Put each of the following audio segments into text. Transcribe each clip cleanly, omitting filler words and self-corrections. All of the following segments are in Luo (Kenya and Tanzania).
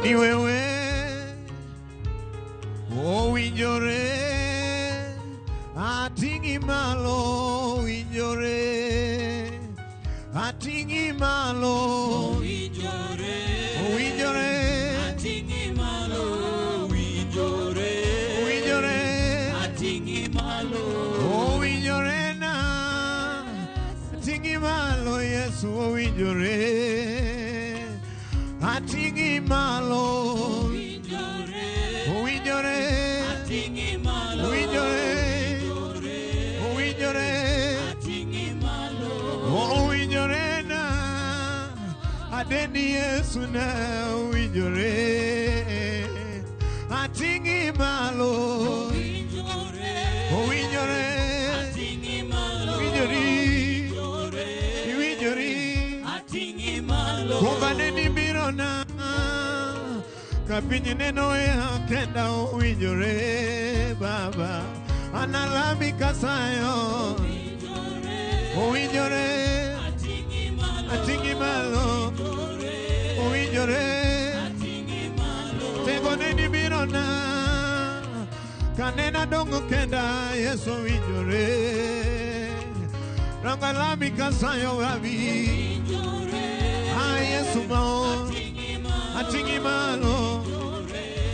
Ni wewe owinjore ating'i malo owinjore ating'i malo Owinjore. owinjore Ating'i malo. Owinjore. owinjore Ating'i malo. owinjore na ating'i malo Yesu owinjore ating'i malo Owinjore. owinjore Ating'i malo. owinjore owinjore Ating'i malo. owinjore na adendi Yesu na owinjore ating'i malo Owinjore. owinjore Ating'i malo. iwinjori Owinjore. iwinjori Ating'i malo. Kumbane ni biro na ka piny neno e kenda owinjore baba analami kasayo Owinjore. owinjore Ating'i malo. ating'i malo Owinjore. owinjore Ating'i malo. tegone ni biro na kanena dongo kenda Yesu owinjore rangalami kasayo rabi Owinjore. ah Yesu mao Ating'i malo. ating'i malo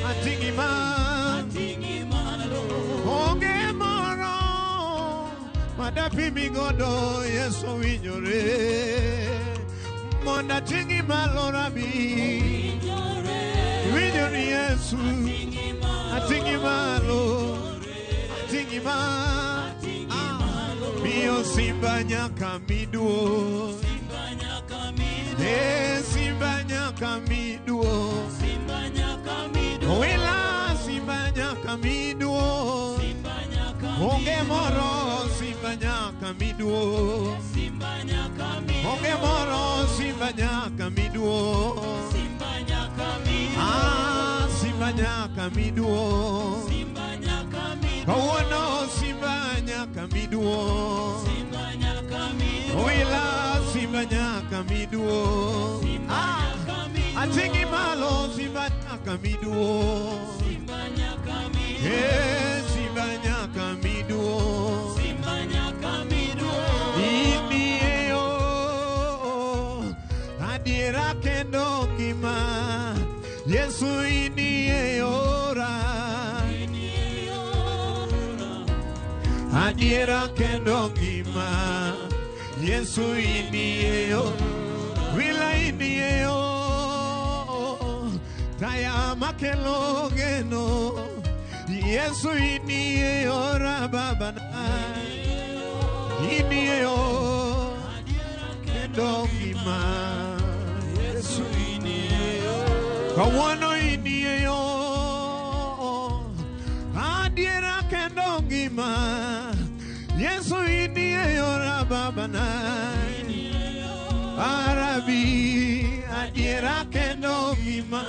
ating'i malo Ating'i malo. onge moro madapimi godo Yesu owinjore mondo ating'i malo rabi Owinjore. iwinjori Yesu Ating'i malo. ating'i malo ating'i malo Ating'i malo. miyo simba nyaka miduo Simba nyaka miduo. Eh, simba nyaka miduo Simba nyaka miduo. owila simba nyaka miduo Simba nyaka onge moro simba nyaka miduo Simba nyaka miduo. onge moro simba nyaka miduo Simba nyaka miduo. ah simba nyaka miduo Simba nyaka miduo. kawuono simba nyaka miduo Simba nyaka miduo. owila simba nyaka miduo Simba ah nyaka miduo. ating'i malo simba nyaka miduo Simba nyaka miduo. eh simba nyaka miduo Simba nyaka miduo. Inie yo adiera kendo ngima Yesu inie yora adiera kendo ngima Yesu inie yo wila inie yo taya makelo geno Yesu inie yora baba na inie yo kendo ngima Yesu inie yo. Kawuono inie yo adiera kendo ngima Yesu inie yora baba na Arabi adiera kendo ngima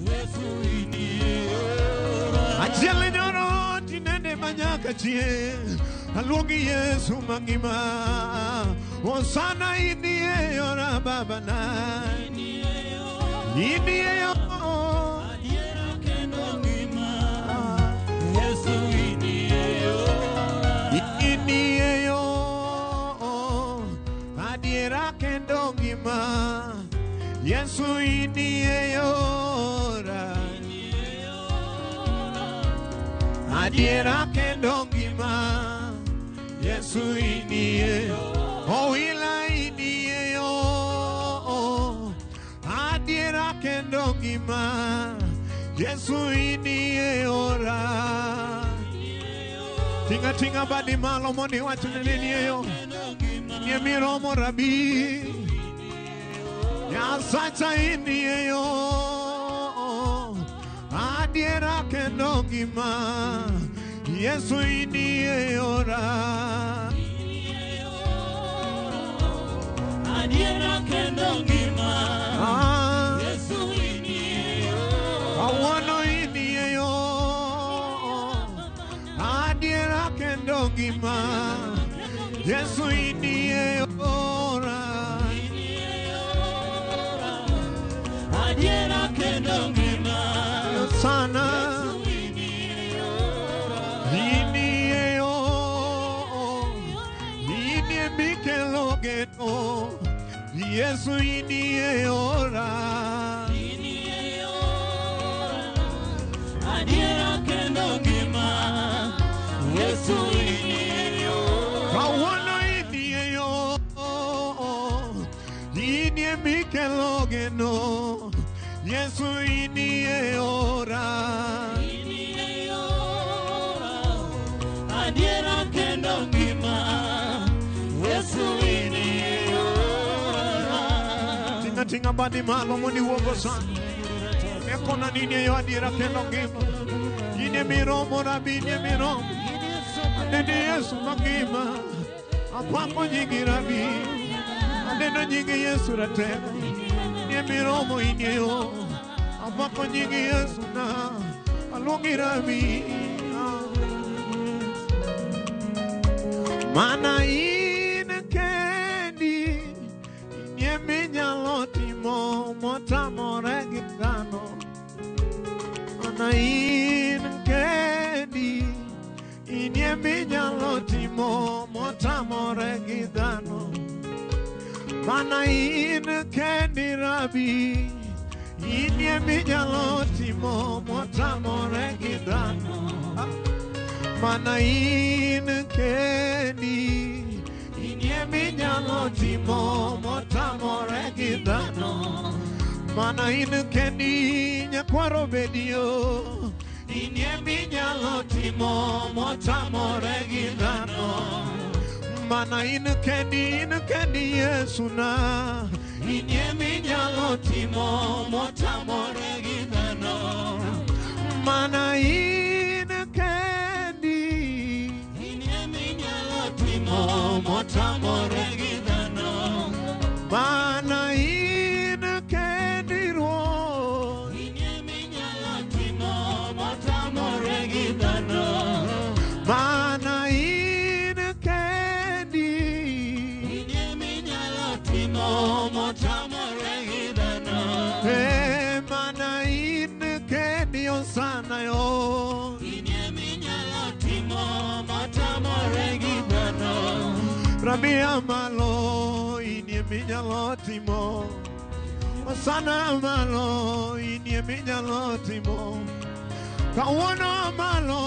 Yesu inie yo. Achiel nyoro tinende manyaka chieng' aluongi Yesu mangima Hosana inie yora baba na inie yo Adiera kendo ngima. Yesu inie yo. Inie yo adiera kendo ngima Yesu inie yora adiera kendo ngima Yesu inie owila inie yo adiera kendo ngima Yesu inie yora tinga tinga badi malo mondo iwachne ni inie yo inie miromo rabi Nyasacha inie yo adiera kendo ngima Yesu inie yora Adiera kendo ngima. ah Yesu inie yo. kawuono inie yo adiera kendo ngima Yesu inie yora Adiera kendo Yesu inie ora. Inie ora. Adiera kendo ngima. Yesu inie ora. Kawuono inie yo. Inie mikelo geno. Yesu inie ora. Inie ora. Adiera kendo ngima. Yesu inie ora. Tinga tinga badi malo mondi wuogo sani. Ekona ninie yo adiera kendo ngima. Inie miromo rabi inie miromo. Aneno Yesu mangima. Apako nyingi rabi. Aneno nyingi Yesu ratego. Inie miromo inie yo. Apako nyingi Yesu na. Aluongi rabi. Mana in kendi. Inie minyalo timo motamore gi dhano. Mana in kendi. Inie minyalo timo motamore gi dhano. Mana in kendi rabi. Inie minyalo timo motamore gi dhano. Mana in kendi. Inie minyalo timo motamore gi dhano. Mana in kendi nyakwaro bedio. Inie minyalo timo motamore gi dhano. Mana in kendi Yesu na. Inie minyalo timo motamore gi dhano. Mana in kendi. Inie minyalo timo motamore gi dhano. Mana in kendi Ruoth. Inie minyalo timo motamore gi dhano. Mana in kendi. Inie minyalo timo motamore gi dhano. Mana in kendi osana yo. Inie minyalo timo motamore gi dhano. Rabi amalo inie minyalo timo. Osana amalo inie minyalo timo. Kawuono amalo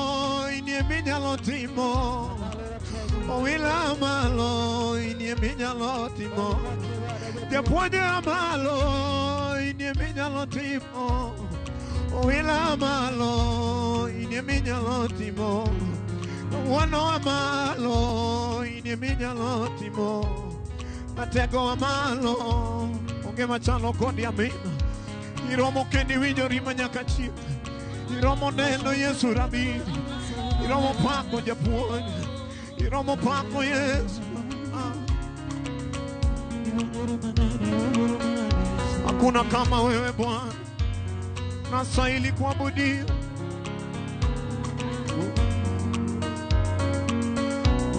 inie minyalo timo. Owila amalo inie minyalo timo. Japuonj amalo inie minyalo timo. Owila amalo inie minyalo timo. Kawuono amalo inie minyalo timo. Matego amalo onge machalo kodi amina. Iromo kendi winjori manyaka chieng'. Iromo neno Yesu rabi. Iromo pako japuonj. Iromo pako Yesu. Hakuna kama wewe Bwana. Nastahili kuabudiwa.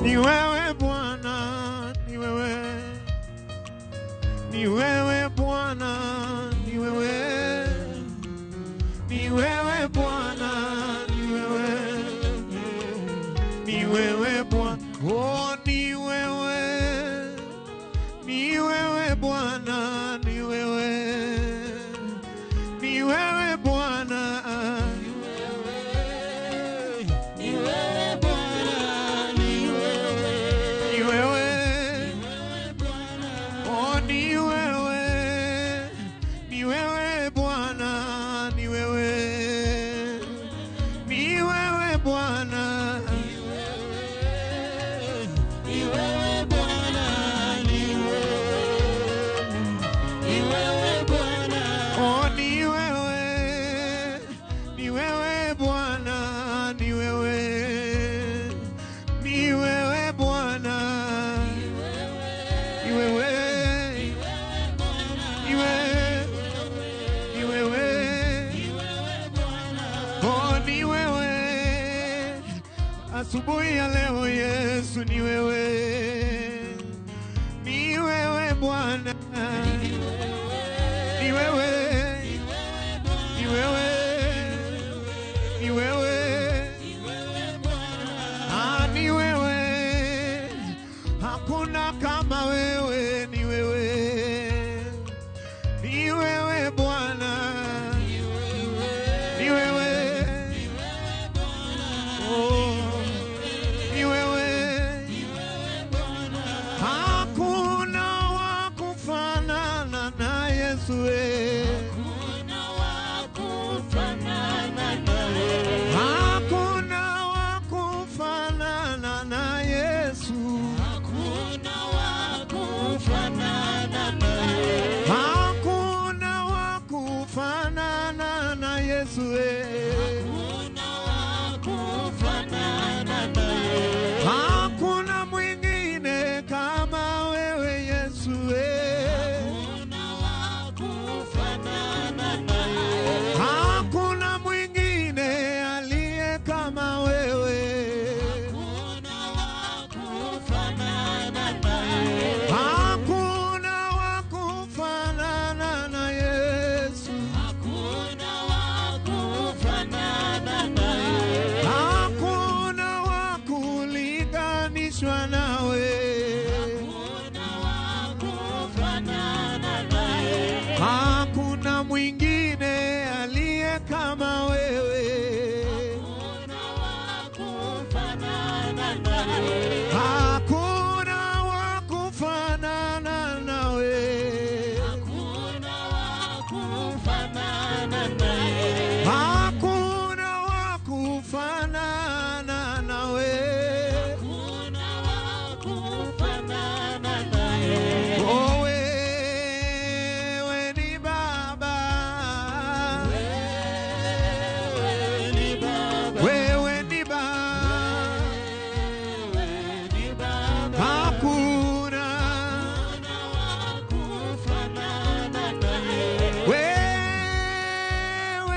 Ni wewe Bwana, ni wewe. Ni wewe Bwana, ni wewe. Ni wewe Bwana, ni wewe. Ni wewe Bwana, oh ni wewe. Ni wewe Bwana, ni wewe. Ni wewe Bwana. Ni wewe Bwana, ni wewe. Ni wewe. Oh ni wewe. Ni wewe Bwana, ni wewe. Ni wewe Bwana. Ni wewe Bwana, ni wewe. Ni wewe Bwana. Oh ni wewe. Ni wewe Bwana, ni wewe. Ni wewe Bwana. Ni wewe. Ni wewe. Ni wewe. Oh ni wewe. Asubuhi ya leo Yesu ni wewe. Ni wewe Bwana. Ni wewe. Ni wewe. Ni wewe. Ah, ni wewe. Hakuna kama wewe, ni wewe. Yesu we. Hakuna wa kufanana naye. Hakuna wa kufanana na Yesu. Hakuna wa kufanana naye. Hakuna wa kufanana na Yesu we. Hakuna wa kufanana naye. Hakuna mwingine kama wewe Yesu we. Hakuna wa kufanana naye. Hakuna mwingine aliye kama wewe. Hakuna wa kufanana naye. Hakuna wa kufanana na Yesu. Hakuna wa kufanana naye. Hakuna wa kulinganishwa nawe. Hakuna wa kufanana naye. Hakuna mwingine aliye kama wewe. Hakuna wa kufanana naye. Hakuna wa kufanana nawe. Hakuna wa kufanana naye. Hakuna wa kufanana nawe. Hakuna wa kufanana naye. Oh, wewe ni Baba. Wewe ni Baba. Wewe ni Baba. Wewe ni Baba. Hakuna. Hakuna wa kufanana naye. Wewe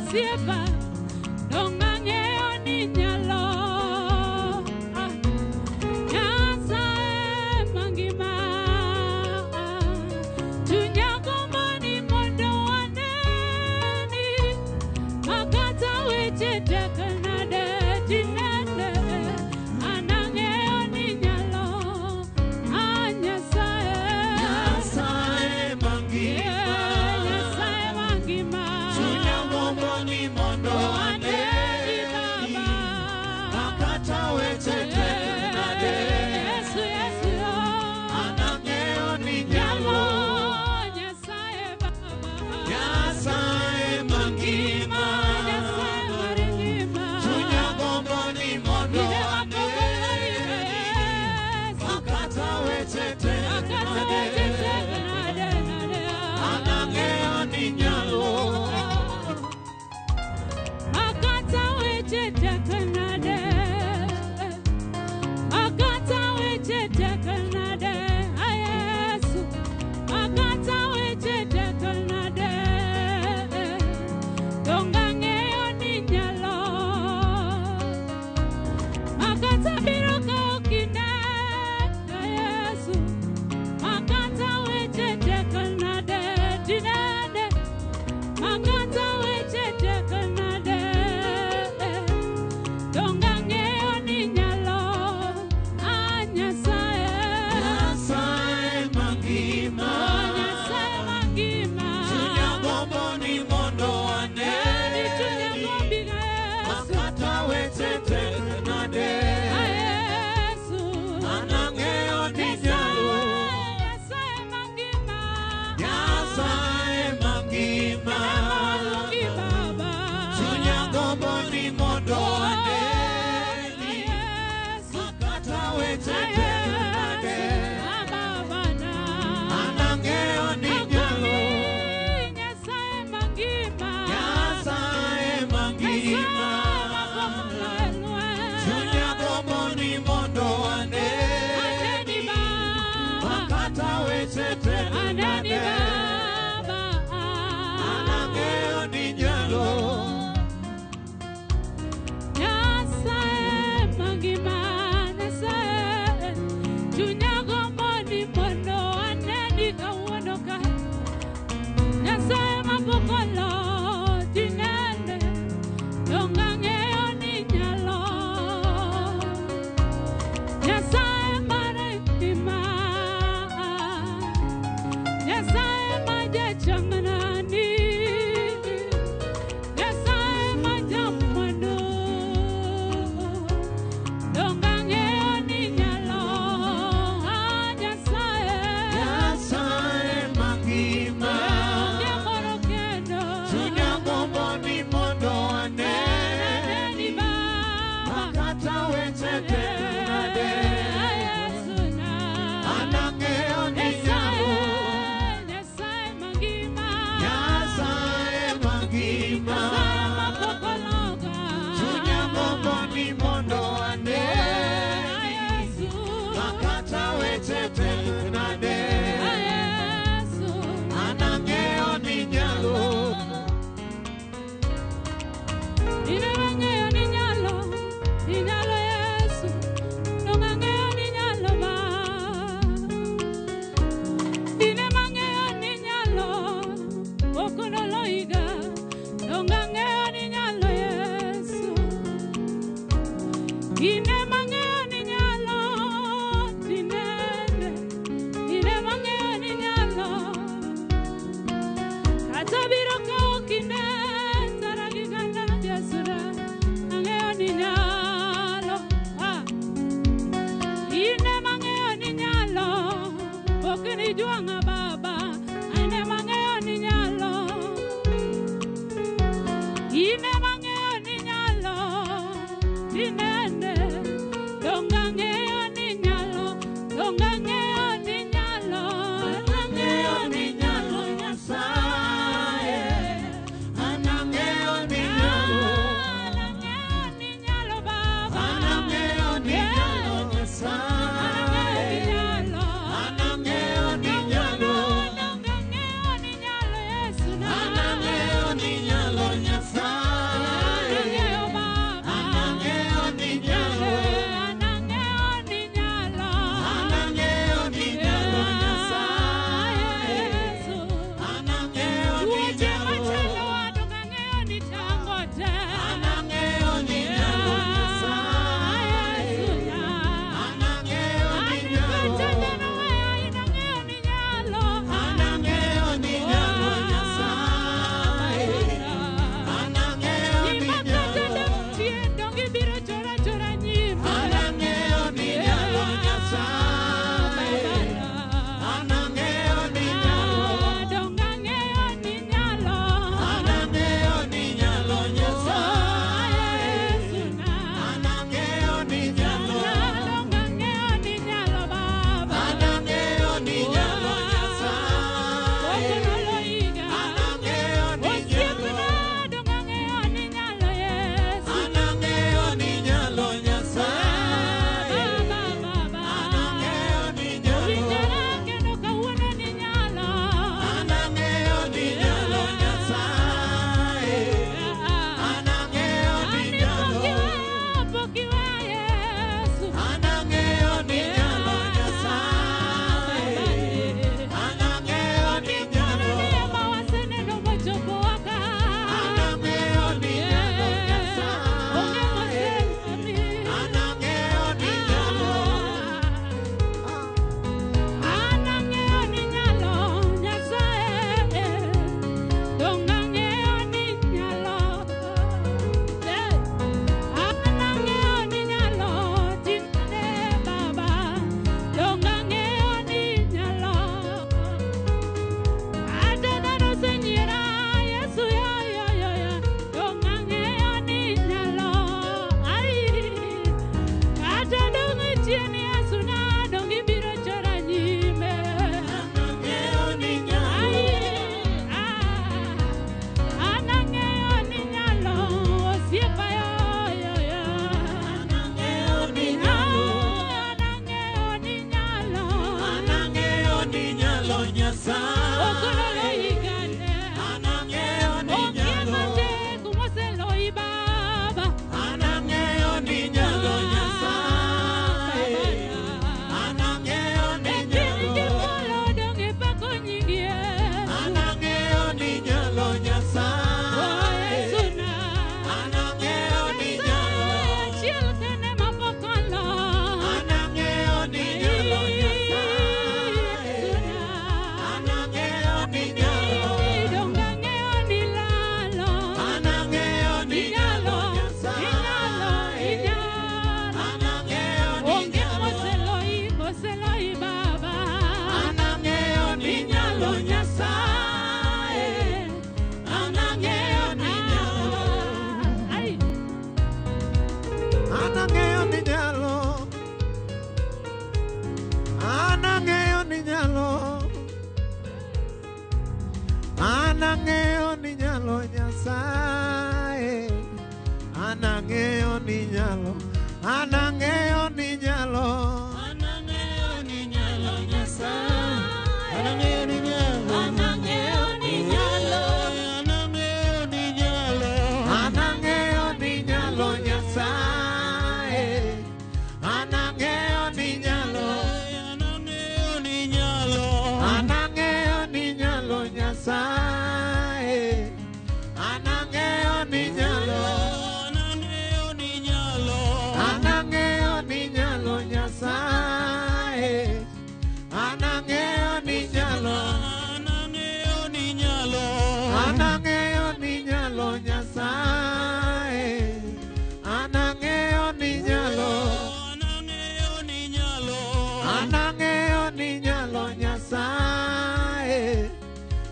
Osiepa, dong ang'eyo ni nyalo. Nyasaye mangima, chunya gombo ni mondo aneni, makata weche tek nade tinende, an ang'eyo ni nyalo. Ah, Nyasaye, Nyasaye mangima, yeah, Nyasaye mangima, chunya gombo ni mondo aneni aneni, Baba. makata weche tek nade, Yesu, Yesu, oh. an ang'eyo ni Nyalo, nyalo. Nyasaye Baba. Nyasaye mangima, Nyasaye mar ngima. chunya gombo ni mondo Ine mapok oloyi, aneni, Yesu. makata weche tek Makata nade, weche tek nade, nade, ah. an ang'eyo ni nyalo. Makata weche tek nade. Makata weche tek nade, ah, Yesu. Makata weche tek nade. Donge ang'eyo ni nyalo. Makata biro kawo kinde, ah, Yesu. Makata weche tek nade, tinende. Makata weche tek nade. Donge ang'eyo ni nyalo, ah, Nyasaye. Nyasaye mangima, Oh, Nyasaye mangima. chunya gombo ni mondo Ni chunya aneni, gombi ga Yesu. makata weche tek nade, Ah, Yesu. an ang'eyo ni nyalo. Nyasaye mangima. Nyasaye mangima, Ine Baba. chunya gombo ni mondo aneni, Yesu. makata weche tek nade, Ah, Babana. an ang'eyo ni nyalo. Nyasaye mangima. Nyasaye mangima, chunya gombo ni mondo aneni, makata weche tek nade, an ang'eyo ni nyalo. Nyasaye mangima, Nyasaye, chunya gombo ni mondo aneni kawuono ka. Nyasaye mapok olo tinende, donge ang'eyo ni nyalo. Nyasaye mar ngima, Nyasaye ma jachamnani, Nyasaye ma jamwandu, donge ang'eyo ni nyalo. Ah, Nyasaye, Nyasaye mangima, onge moro kendo. chunya gombo ni mondo Aneni aneni, Baba. makata weche tek nade, Yesu na. an ang'eyo ni nyalo. Nyasaye mangima. Nyasaye mangima, Nyasaye mapok oloka. chunya gombo ni mondo aneni, Yesu. makata weche tek nade, Yesu. an ang'eyo ni nyalo. Ine wang'eyo ni nyalo, ni nyalo Yesu. Donge ang'eyo ni nyalo ma. Ine mang'eyo ni nyalo, ok noloyiga. Donge ang'eyo ni nyalo Yesu. Ine mang'eyo ni nyalo, tinende. Ine mang'eyo ni nyalo. Kata biro kawo kinde, tara gi ganda Yesu na, ang'eyo ni nyalo. Ah. Ine mang'eyo ni nyalo, ok ni jwang'a Baba. Ine mang'eyo ni nyalo. Ine mang'eyo ni nyalo, tinende. Donge ang'eyo ni nyalo, donge ang'eyo ni nyalo, Ang'eyo ni nyalo Nyasaye, an ang'eyo ni nyalo. Ang'eyo ni nyalo Baba. An ang'eyo ni nyalo Ang'eyo ni Nyasaye, nyalo. an ang'eyo ni nyalo. Donge ang'eyo ni nyalo Yesu na. An ang'eyo ni nyalo Nyasaye. Anang'eyo ni nyalo, anang'eyo ni nyalo, anang'eyo ni nyalo Nyasaye, anang'eyo ni nyalo, anang'eyo ni nyalo, anang'eyo ni nyalo, anang'eyo ni nyalo Nyasaye, anang'eyo ni nyalo, anang'eyo ni nyalo, anang'eyo ni nyalo Nyasaye, anang'eyo ni nyalo, anang'eyo ni nyalo, anang'eyo ni nyalo Nyasaye, anang'eyo ni nyalo, anang'eyo ni nyalo, anang'eyo ni nyalo Nyasaye, anang'eyo ni nyalo, anang'eyo ni nyalo, anang'eyo ni nyalo Nyasaye,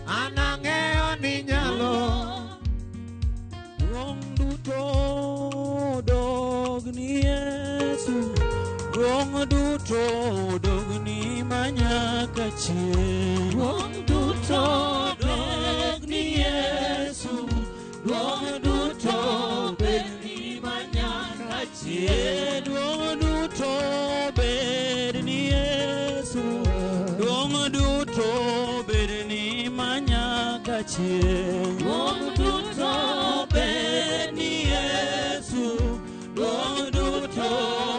anang'eyo ni nyalo. Duong' duto dogni Yesu, duong' duto dogni manyaka chieng'. Duong' duto dogni Yesu, duong' duto bedni manyaka chieng'. Duong' duto bedni Yesu, duong' duto bedni manyaka chieng'. Duong' duto bedni Yesu, duong' duto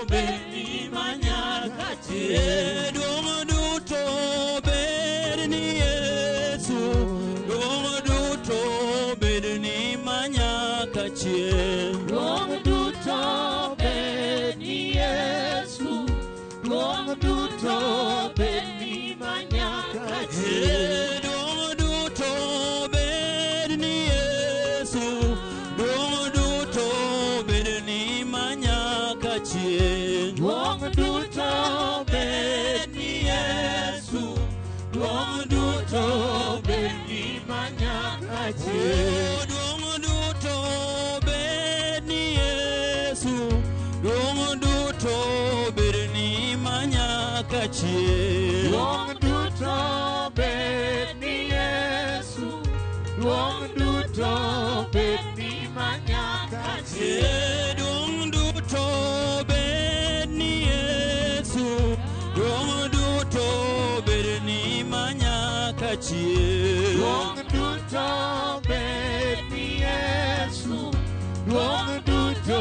bedni manyaka chieng'. Duong' duto bedni Yesu, duong' duto bedni manyaka chieng'. Duong' duto bedni Yesu, duong' duto bedni manyaka chieng'. Duong' duto bedni Yesu, duong' duto bedni manyaka chieng'. Duong' duto bedni Yesu, duong' duto bedni manyaka chieng'. Duong' duto bedni Yesu, duong' duto bedni manyaka chieng'. Duong' duto bedni Yesu, duong' duto bedni manyaka chieng'. Duong' duto bedni Yesu, duong' duto bedni manyaka chieng'. Duong' duto bedni Yesu, duong' duto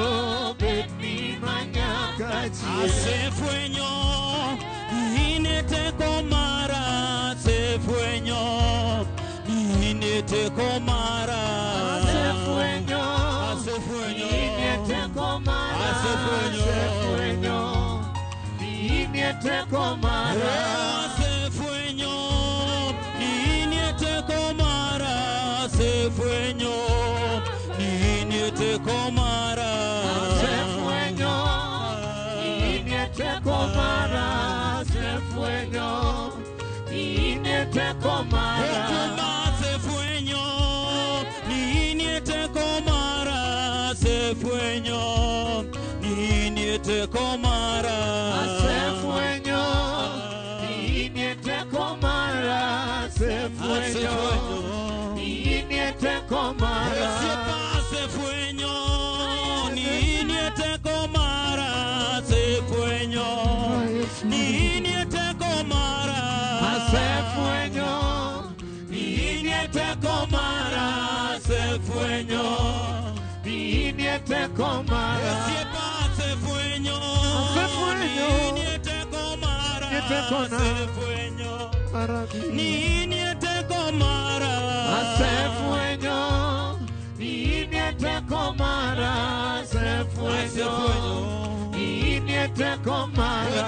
bedni manyaka chieng'. Asefwenyo in teko mara, asefwenyo in teko mara, Asefwenyo, asefwenyo, in teko mara, Asefwenyo. asefwenyo, in teko mara. Asefwenyo in teko mara, asefwenyo in teko mara, Asefwenyo, in teko mara, asefwenyo, in teko mara. Asefwenyo in teko mara, asefwenyo in teko mara, Asefwenyo, in teko mara, asefwenyo, in teko mara. Asefwenyo in teko mara, asefwenyo in teko mara, Asefwenyo, in teko mara, asefwenyo, in teko mara. Asefwenyo Asefwenyo. in teko mara, Teko na. asefwenyo in teko mara, Asefwenyo, in teko mara, asefwenyo, in teko mara.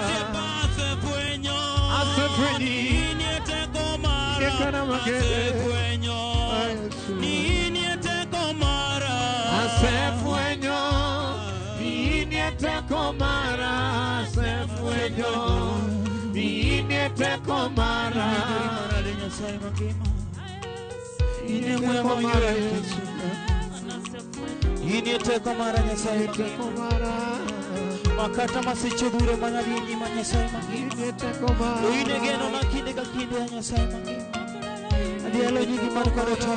Asefwenyo Asefwenyo. in teko mara, Yekana magere. asefwenyo in teko mara, Asefwenyo, in teko mara, asefwenyo, in teko mara. In teko mara Yesu, in teko mara Nyasaye Teko mangima, mara, makata masiche biro mana dhi nyima Nyasaye mangima, in teko mara. to in e geno na kinde ka kinde ya Nyasaye mangima, adhialo nyingi man kod teko,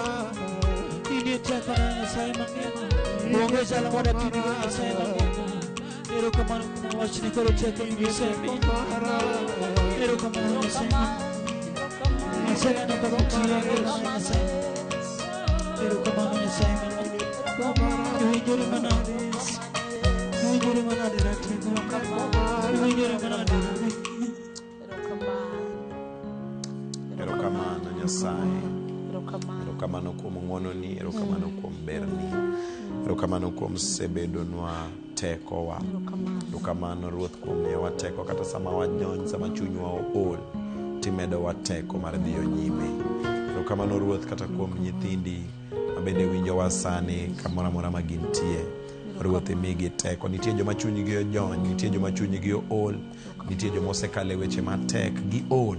in e teko na Nyasaye mangima. Onge jalo madapim gi Nyasaye mangima. Erokamano kuom wachni kod teko ni misemiyo. Erokamano Nyasaye. Nyasaye neno kaka otiyo Nyasaye. Erokamano Nyasaye mangima. Iwinjori manade Yesu. Iwinjori manade ratego. Iwinjori manade Rabi. Erokamano Nyasaye. Erokamano. Erokamano kuom ng'wononi, erokamano kuom berni. Erokamano kuom sebedonwa tekowa. Erokamano Ruoth kuom miyowa teko kata sama wajony, sama chunywa ool, timedowa teko mar dhiyo nyime. Erokamano Ruoth kata kuom nyithindi mabende winjowa sani kamoro amora ma gintie. Ruoth imigi teko. Nitie joma chunygi ojony, nitie joma chunygi ool, nitie joma osekalo e weche matek, giol.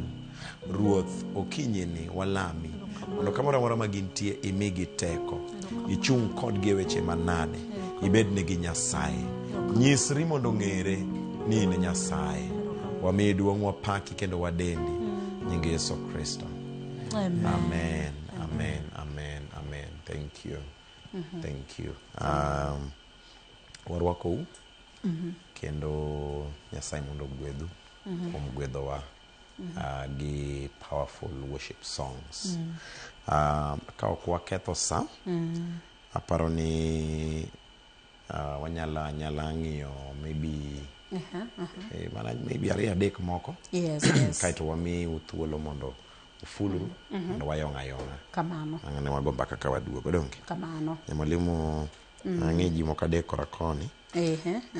Ruoth okinyini walami mondo kamoro amora ma gintie imigi teko, ichung' kodgi e weche manade, ibednegi Nyasaye, nyisri mondo ong'ere ni in Nyasaye. Wamiyi duong', wapaki kendo wadendi nying Yesu Kristo. Amen. Amen, amen, amen, amen. Thank you. Thank you. Warwakou kendo Nyasaye mondo ogwedhu kuom gwedhowa gi powerful worship songs. Ka ok waketho sa, aparo ni wanyalo anyala ng'iyo maybe mana maybe ariyo adek moko kaeto wamiu thuolo mondo ufulru mondo wayong' ayong'a. Kamano. Ang' ne wago mbaka ka waduogo donge. Kamano. Nyamwalimu ang'e ji moko adek kora koni.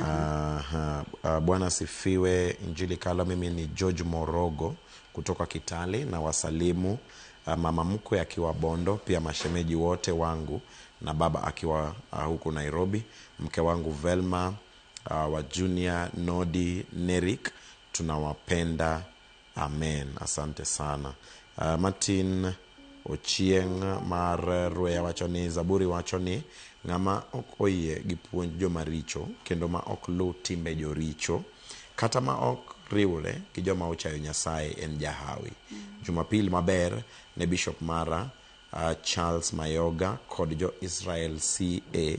Aha. Bwana asifiwe. Injili Kalo, mimi ni George Morogo kutoka Kitale na wasalimu mama mkwe akiwa Bondo, pia mashemeji wote wangu na baba akiwa huku Nairobi, mke wangu Velma wa Junior, Nodi, Nerik, tunawapenda. Amen. Asante sana. Martin Ochieng mar Rweya wacho ni Zaburi wacho ni ng'ama ok oyie gi puonj joma richo kendo ma ok luw timbe joricho kata ma ok riwre gi joma ochayo Nyasaye en jahawi. Jumapil maber ne Bishop mara Charles Mayoga kod jo Israel CA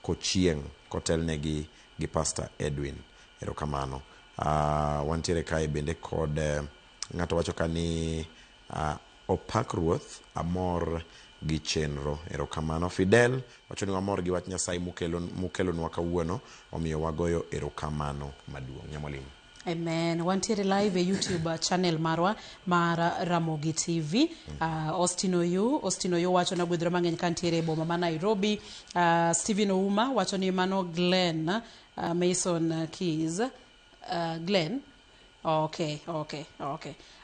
Kochieng kotelnegi gi Pastor Edwin. Erokamano. Wantiere kae bende kod ng'ato wacho ka ni opak Ruoth, amor gi chenro. Erokamano. Fidel wacho ni wamor gi wach Nyasaye mukelonwa kawuono, omiyo wagoyo erokamano maduong'. Nyamwalimu. Amen. Wantiere live e YouTube channel marwa mar Ramogi TV. Austin Oyu wacho na gwedhore mang'eny kantiere e boma ma Nairobi. Stephen Ouma wacho ni mano Glenn Mason Keys. Glenn. Okay.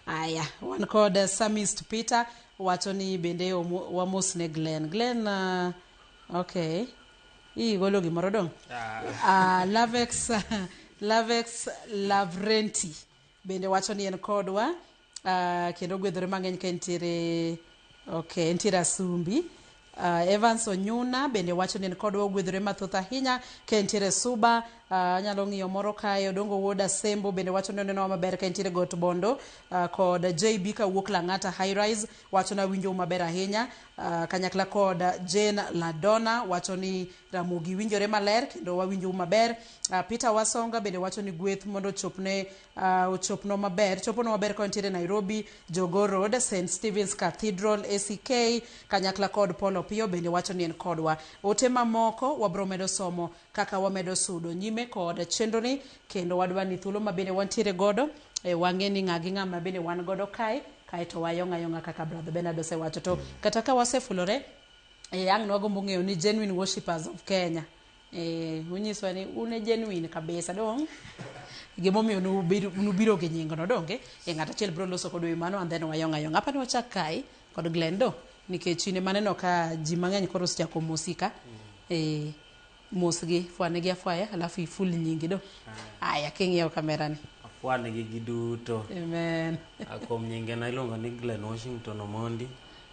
Aya, wan kod Samist Peter wacho ni bende wamosne Glenn. Glenn, okay. Igolo gimoro dong'? Lavex Lavrenti bende wacho ni en kodwa kendo gwedhore mang'eny ka entiere, okay, entiere Asumbi. Evans Onyuna bende wacho ni en kodwa, ogwedhore mathoth ahinya ka entiere Suba. Anyalo ng'iyo moro kae, Odongo Wuod Asembo bende wacho ni onenowa maber ka entiere Got Bondo, kod JB kawuok Lang'ata High Rise wacho ni awinjou maber ahinya, kanyakla kod Jane Ladona wacho ni Ramogi winjore maler kendo wawinjou maber. Peter Wasonga bende wacho ni gweth mondo ochopne ochopno maber, chopono maber ka entiere Nairobi, Jogoo Road, St Stephen's Cathedral ACK, kanyakla kod Paul Opiyo bende wacho ni en kodwa. Ote mamoko wabro medo somo kaka wamedo sudo nyime kod chenro ni, kendo wadwa ni thuolo ma bende wantiere godo wang'e ni ng'a gi ng'a ma bende wan godo kae, kaeto wayong' ayong'a kaka Brother Bernard osewacho. To kata ka wasefulore, ang' nwagombo ng'eyo ni genuine worshippers of Kenya, unyiswa ni un e genuine kabisa dong' gimomiyo nubiro gi nying no donge. Ng'at achiel biro loso kodwa ewi mano and then wayong' ayong'a. Apani wachak kae kod Glendo nikech in ema aneno ka ji mang'eny koro osechako mosi ka. Mosgi, fwanegi afwaya alafu iful nyingi do. Aya, king'iyo kamera ni. Afwanegi giduto. Amen. Kuom nyingena iluongo ni Glenn Washington Omondi,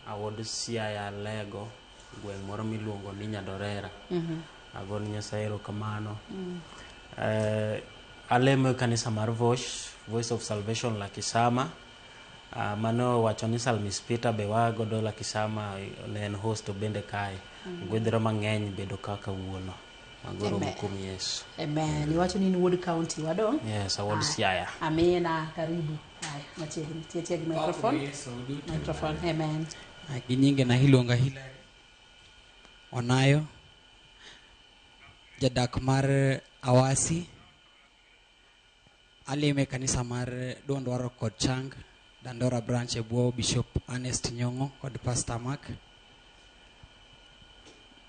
awuod Siaya Alego, gweng' moro miluongo ni Nyadorera. Agone Nyasaye erokamano. Alemo e kanisa mar Vosh, Voice of Salvation Lakisama. Mano wacho ni Salmis Peter be wagodo Lakisama ne en host bende kae. Gwedhra mang'eny bedo kaka kawuono. Mago romo Amen. kuom Yesu. Amen. Iwacho ni in wuod county wadong'? Yes, awuod Siaya. Amina, karibu. Haya, machiegni. Tie tie gi microphone. Microphone. Amen. Gi nyingena iluonga Hilary Onayo, jadak mar Awasi. Alime kanisa mar Duond Waro kod Chang, Dandora branch e bwo Bishop Ernest Nyong'o kod Pastor Mark.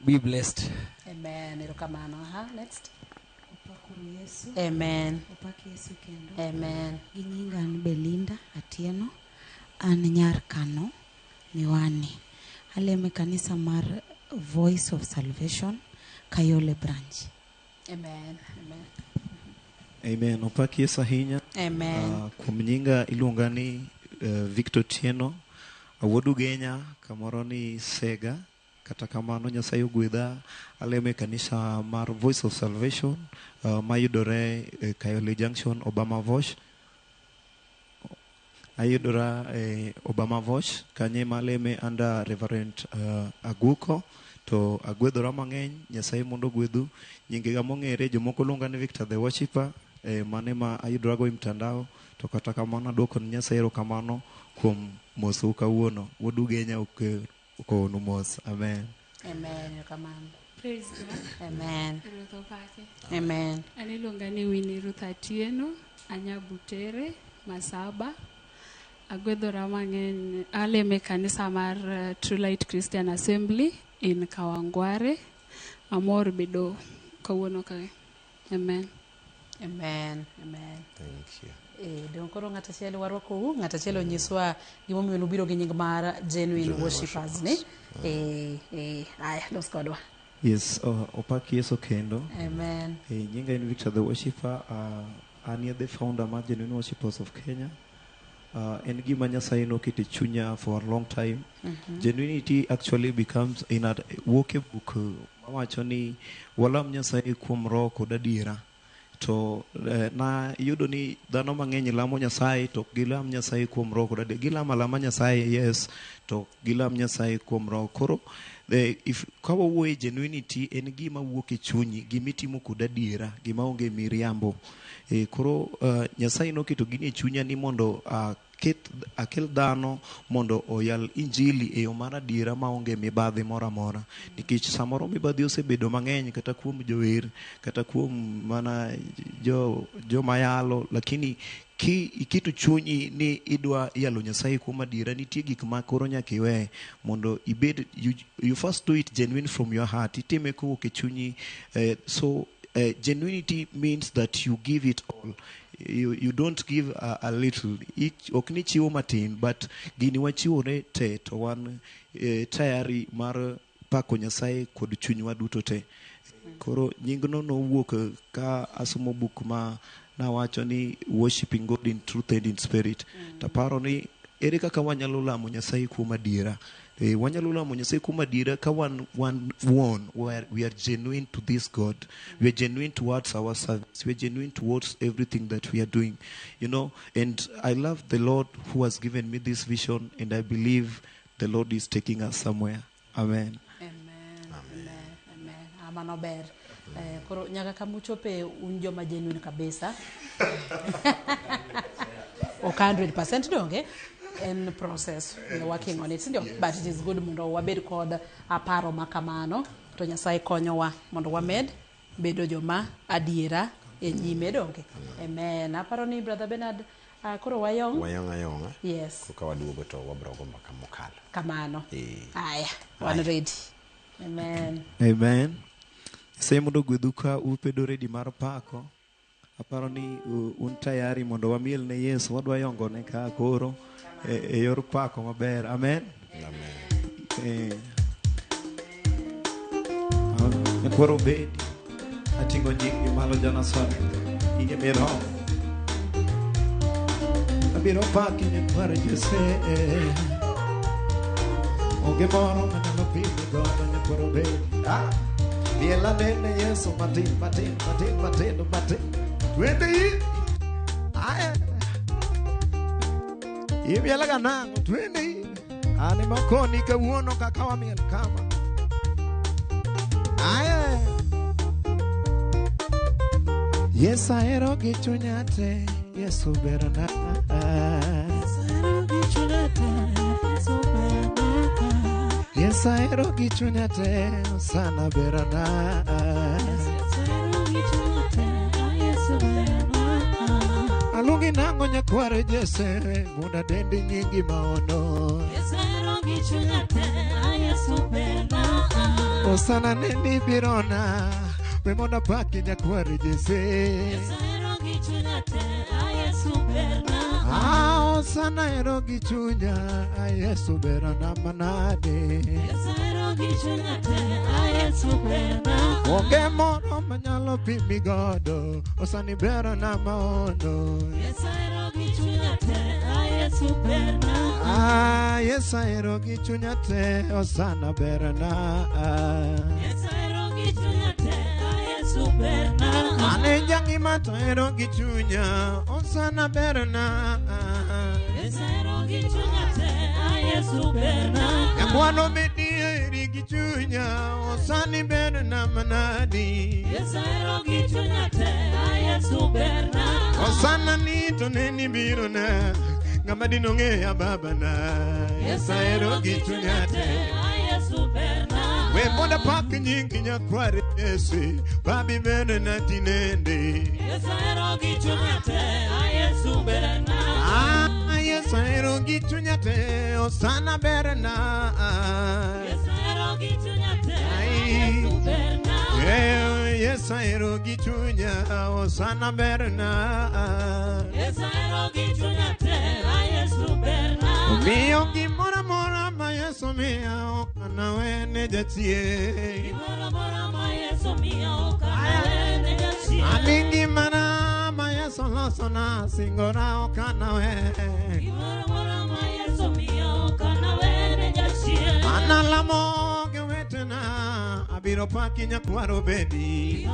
Be blessed. Amen. Erokamano. Aha, next. Opakuru Yesu. Amen. Opak Yesu kendo. Amen. Gi nyinga an Belinda Atieno. An nyar Kano, Miwani. Alemo e kanisa mar Voice of Salvation, Kayole branch. Amen. Amen. Amen. Opak Yesu ahinya. Amen. Kuom nyinga iluonga ni Victor Tieno. Awuod Ugenya, kamoro ni Sega. Kata kamano Nyasaye ogwedha alemo e kanisa mar Voice of Salvation mayudore Kayole Junction, Obama Vosh. Ayudora Obama Vosh, kanye maleme under Reverend Aguko. To agwedhora mang'eny, Nyasaye mondo ogwedhu. Nyingega mong'ere, jomoko luonga ni Victor the Worshipper, mane ma ayudorago e mtandao. To kata kamano aduoko ne Nyasaye erokamano kuom mosou kawuono. Wuod Ugenya okowonu mos. Amen. Amen. Erokamano. Praise God. Amen. Ruoth opaki. Amen. An iluonga ni Winnie Ruth Atieno, anya Butere, Masaba. Agwedhora mang'eny, alemo e kanisa mar True Light Christian Assembly in Kawangware. Amor bedo kawuono kae. Amen. Amen. Amen. Thank you. Dong koro ng'at achiel warwakou, ng'at achiel onyiswa gimomiyo nubiro gi nying mar Genuine Genuine Worshippers ni. Aya, los kodwa. Yes, opak Yesu kendo. Amen. Nyinga en Victor the Worshipper. An the founder mar Genuine Worshippers of Kenya. En gima Nyasaye noketo e chunya for a long time. Genuinity actually becomes in a wuok e buk mawacho ni walam Nyasaye kuom roho kod adiera. To na yudo ni dhano mang'eny lamo Nyasaye to ok gilam Nyasaye kuom roho kod adiera. Gilamo alama Nyasaye, yes, to ok gilam Nyasaye kuom roho. Koro if ka wawuoyo e genuinity en gima wuok e chunyi, gima itimo kod adiera, gima onge miriambo. Koro Nyasaye noketo gini e chunya ni mondo akel dhano mondo oyal injili e yo mar adiera maonge mibadhi moro amora. Nikech samoro mibadhi osebedo mang'eny kata kuom jower, kata kuom mana joma yalo, lakini ki iketo chunyi ni idwa yalo Nyasaye kuom adiera, nitie gik ma koro nyaka iwe mondo ibed, you first do it genuine from your heart. Itime kowuok e chunyi. So genuinity means that you give it all. You don't give a little. Ok ni chiwo matin, but gini wachiwore te to wan tayari mar pako Nyasaye kod chunywa duto te. Koro nyingno nowuok ka asomo buk ma nawacho ni worshiping God in truth and in spirit. Taparo ni ere kaka wanyalo lamo Nyasaye kuom adiera. Wanyalo lamo Nyasaye kuom adiera ka wan we are genuine to this God. We are genuine towards our service. We are genuine towards everything that we are doing. You know, and I love the Lord who has given me this vision, and I believe the Lord is taking us somewhere. Amen. Amen. Amen. Amen. Mano ber. Koro nyaka kamuchope un joma genuine kabisa. Ok 100% donge? En process, we are working on it, sindio? Yes. But it is good mondo wabed kod aparo makamano to Nyasaye konyowa mondo wamed bedo joma adiera e nyime donge. Amen. Aparo ni Brother Bernard, koro wayong'. Wayong' ayong'a. Yes. Koka waduogo to wabro go mbaka mokalo. Kamano. Aya, wan ready. Amen. Amen. Nyasaye mondo ogwedhu ka ubedo ready mar pako. Aparo ni un tayari mondo wamiel ne Yesu, wadwa yongone ka koro e yor pako maber. Amen. Amen. Nyakwaro bedi, ating'o nyingi malo ja Nazareth, in ema iromo. Abiro paki nyakwar Jose. Onge moro manyalo pimi godo nyakwaro bedi. Miel anene Yesu matin, matin, matin, matin, matin. Twende hivi. Aya. Imielaga nang'o twende. Ane makoni kawuono kaka wamiel kama. Aye. Yesu ahero gi chunya te, Yesu berna. Yesu ahero gi chunya te, Hosana berna. Aluongi nang'o nyakware Jesse, mondo adendi nyingi maono. Hosana neni birona, we mondo apaki nyakware Jesse. Ah, Hosana ero gi chunya, ah, Yesu berona manade. Onge moro manyalo pimi godo, Hosani berona maono. Ah, Yesu ahero gi chunya te, Hosana berona. Ane jangima to ahero gi chunya, Hosana berona. Nyakwano bedi aheri gi chunya, Hosani berona manadi. Hosana ni to neni birona, ng'ama dinong'eya babana. Yesu ahero gi chunya te. We mondo apak nyingi nyakware Jesse, babi berona tinende. Ah, Yesu ahero gi chunya te, Hosana berona. Ai. Yesu ahero gi chunya, Hosana berona. Omiyo gimoro amora ma Yesu miya ok anawene jachien. Ani ngimana ma Yesu losona, singora ok anawe. Analamo gi owetena, abiro paki nyakwaro bedi.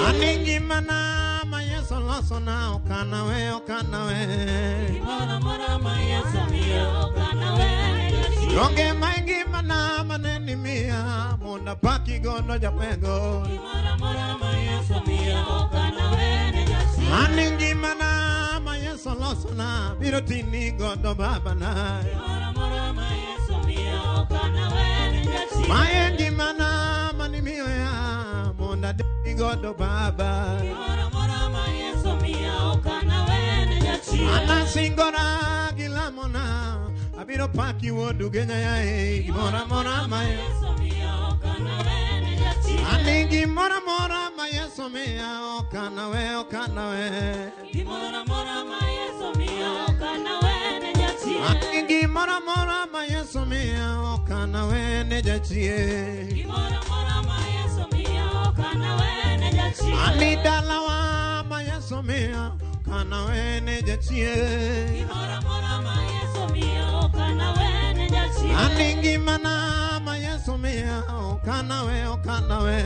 Ani ngimana ma Yesu losona, ok anawe, ok anawe. Onge ma ngimana maneni miya, mondo apaki godo japego. Ani ngimana ma Yesu losona, biro tini godo babana. Mae ngimana mani miyo ya, mondo adhi godo baba. Anasingora gi lamona, abiro paki wuodu gi Nyasaye. Gimoro amora ma Ani gimoro amora ma Yesu miya, ok anawe, ok anawe. Ani gimoro amora ma Yesu miya, ok anawe ne jachien. Ani dalawa ma Yesu miya, ok anawe ne jachien. Ani ngimana ma Yesu miya, ok anawe, ok anawe.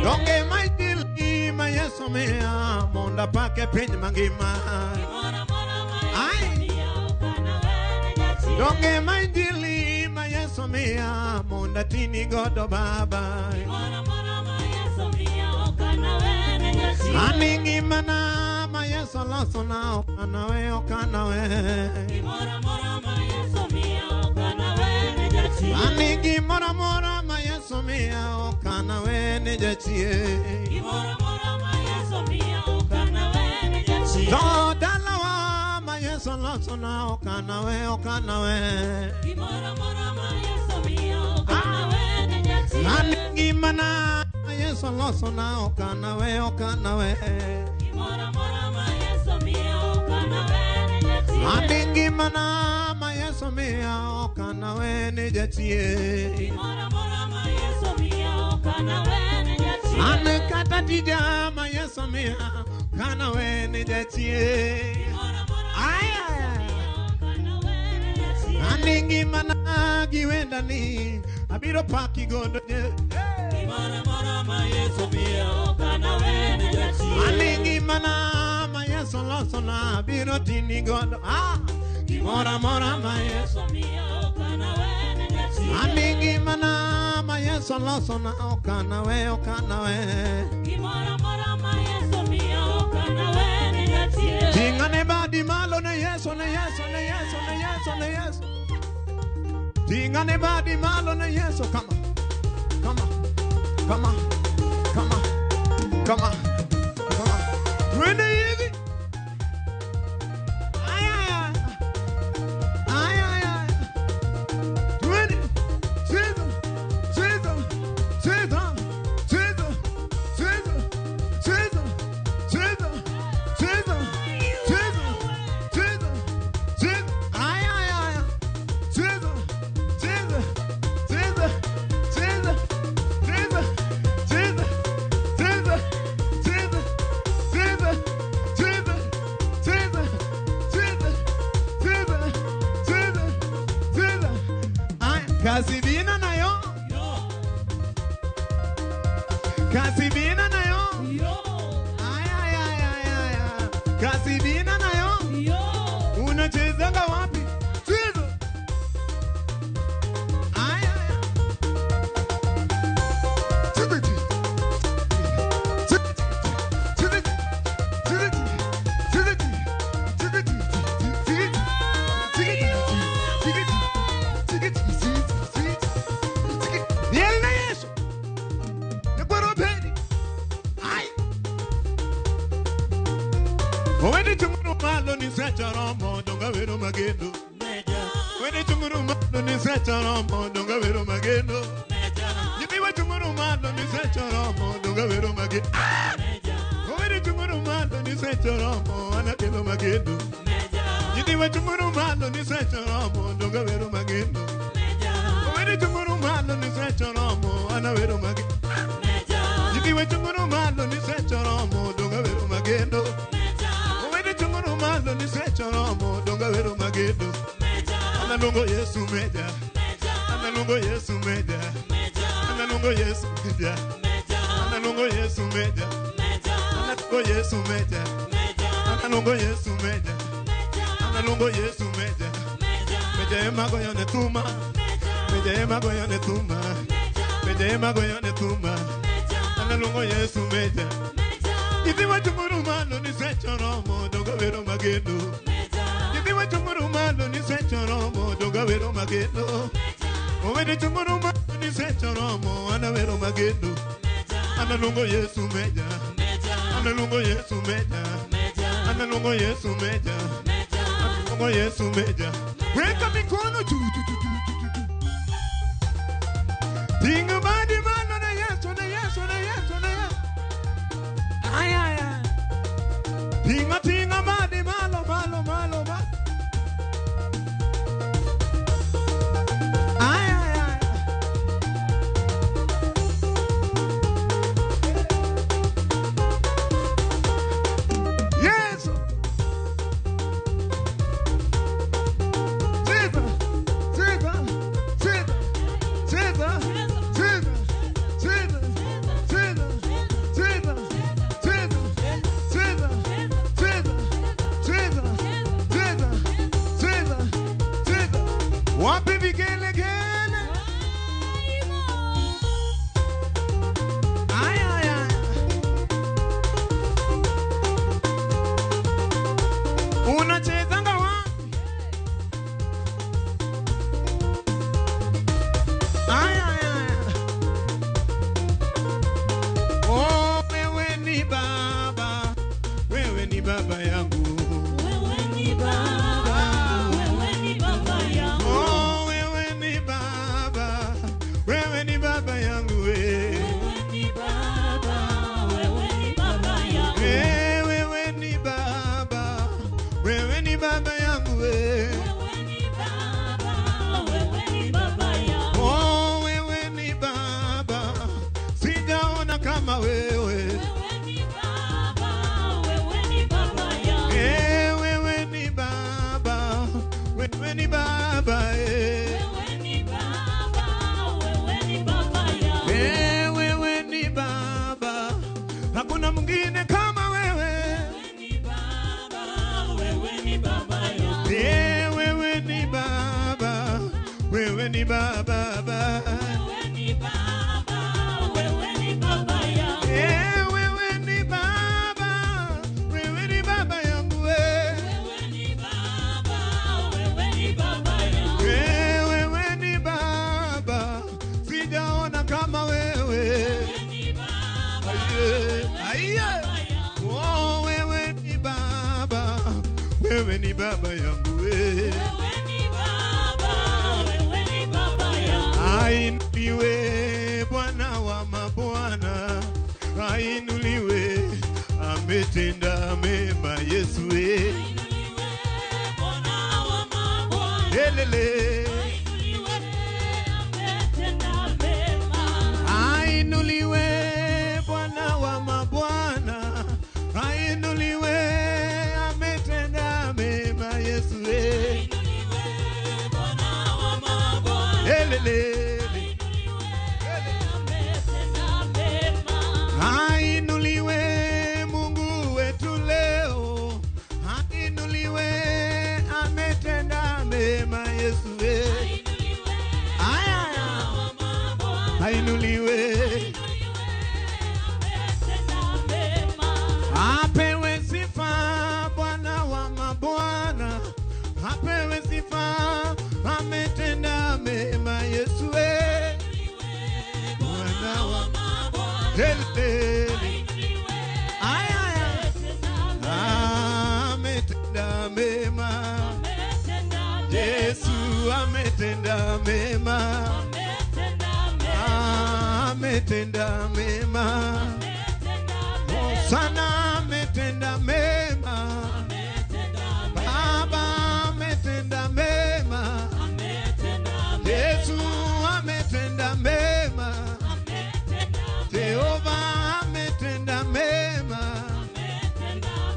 Donge ma idili ma Yesu miya, mondo apake piny mangima. Ai. Donge ma injili ma Yesu miya, mondo atini godo baba. Ani ngimana ma Yesu losona, ok anawe, ok anawe. Ani gimoro amora ma Yesu miya, ok anawe ne jachien. To dalawa ma Yesu losona, ok anawe, ok anawe. Ani ngimana ma Yesu losona, ok anawe, ok anawe. Ani ngimana ma Yesu miya, ok anawe ne jachien. An kata tija ma Yesu miya, ok anawe ne jachien. Aya. Ani ngimana gi wendani, abiro paki godo je. Alingi mana ma Yesu loso na biro tini godo. Ah, gimora mora ma Yesu. Alingi mana ma Yesu loso na okana we okana we. Tingane badi malo ne Yesu ne Yesu ne Yesu ne Yesu ne Yesu. Tingane badi malo ne Yesu. Kama kama kama kama kama kama. Twende hivi. Ay ay ay. Ay ay ay. Twende. Cheza cheza cheza cheza cheza cheza cheza cheza cheza cheza cheza. Ay ay ay. Cheza cheza cheza cheza cheza cheza cheza cheza cheza cheza cheza cheza cheza cheza cheza. Ay, kasibina nayo. Kasibina nayo. Ay ay ay ay ay ay. Kasibina nayo. Unachezanga wapi? Cheza. Ay ay ay. Miel na Yesu. Nyakwaro pedi. Ay. Owete chunguru malo ni sechoromo donga wero magendo. Owete chunguru malo ni sechoromo donga wero magendo. Nyithiwa chunguru malo ni sechoromo donga wero magendo. Owete chunguru malo ni sechoromo anakelo magendo. Nyithiwa chunguru malo ni sechoromo donga wero magendo. Owete chunguru malo ni sechoromo anawero magendo. Nyithiwa chunguru malo ni sechoromo donga wero magendo. Owete chunguru malo ni sechoromo donga wero magendo. Analungo Yesu meja. Analungo Yesu meja. Analungo Yesu meja. Analungo Yesu meja. Analungo Yesu meja. Analungo Yesu meja. Analungo Yesu meja. Meja ema goyo ne tuma. Meja ema goyo ne tuma. Meja ema goyo ne tuma. Analungo Yesu meja. Nyithiwa chunguru malo ni sechoromo donga wero magendo. Nyithiwa chunguru malo ni sechoromo donga wero magendo. Owete chunguru malo ni sechoromo anawero magendo. Analungo Yesu meja. Analungo Yesu meja. Analungo Yesu meja. Analungo Yesu meja. Weka mikono juu juu juu juu juu. Tinga badi malo na Yesu na Yesu na Yesu na Yesu. Ay ay ay. Tinga tinga badi malo malo malo malo. Ay ay ay. Yesu. Cheza cheza cheza cheza cheza cheza cheza cheza cheza cheza cheza cheza cheza cheza cheza. Wapi vigelegele? Ay ay ay. Unachezanga wapi? Ay ay ay. Oh, wewe ni baba, wewe ni baba yangu. Wewe ni baba, wewe ni baba yangu. Oh, wewe ni baba, baba. Wewe ni baba, wewe ni baba yangu. Eh, wewe ni baba, wewe ni baba yangu eh. Wewe ni baba, wewe ni baba yangu. Eh, wewe ni baba, sijaona kama wewe. Wewe ni baba, Aiye, aiye. Oh, wewe ni baba, wewe ni baba yangu eh. wewe ni baba, wewe ni baba yangu. Ainuliwe Bwana wa mabwana, ainuliwe, ametenda mema Yesu eh. Ainuliwe Bwana wa mabwana. Elele. Ainuliwe, ametenda mema. Ainuliwe Bwana wa mabwana, ainuliwe, ametenda mema Yesu eh. Ainuliwe Bwana wa mabwana. Elele. Ametenda mema. Ainuliwe Mungu wetu leo, ainuliwe, ametenda mema Yesu eh. Ainuliwe Aya, wa mabwana. ainuliwe, Ametenda mema. apewe sifa Bwana wa mabwana, apewe sifa, ametenda mema Yesu eh. Bwana wa Elele. Aya, ametenda mema Yesu ametenda mema, ametenda mema, Hosana ametenda mema, Baba ametenda mema, Yesu ametenda mema, Jehova ametenda mema.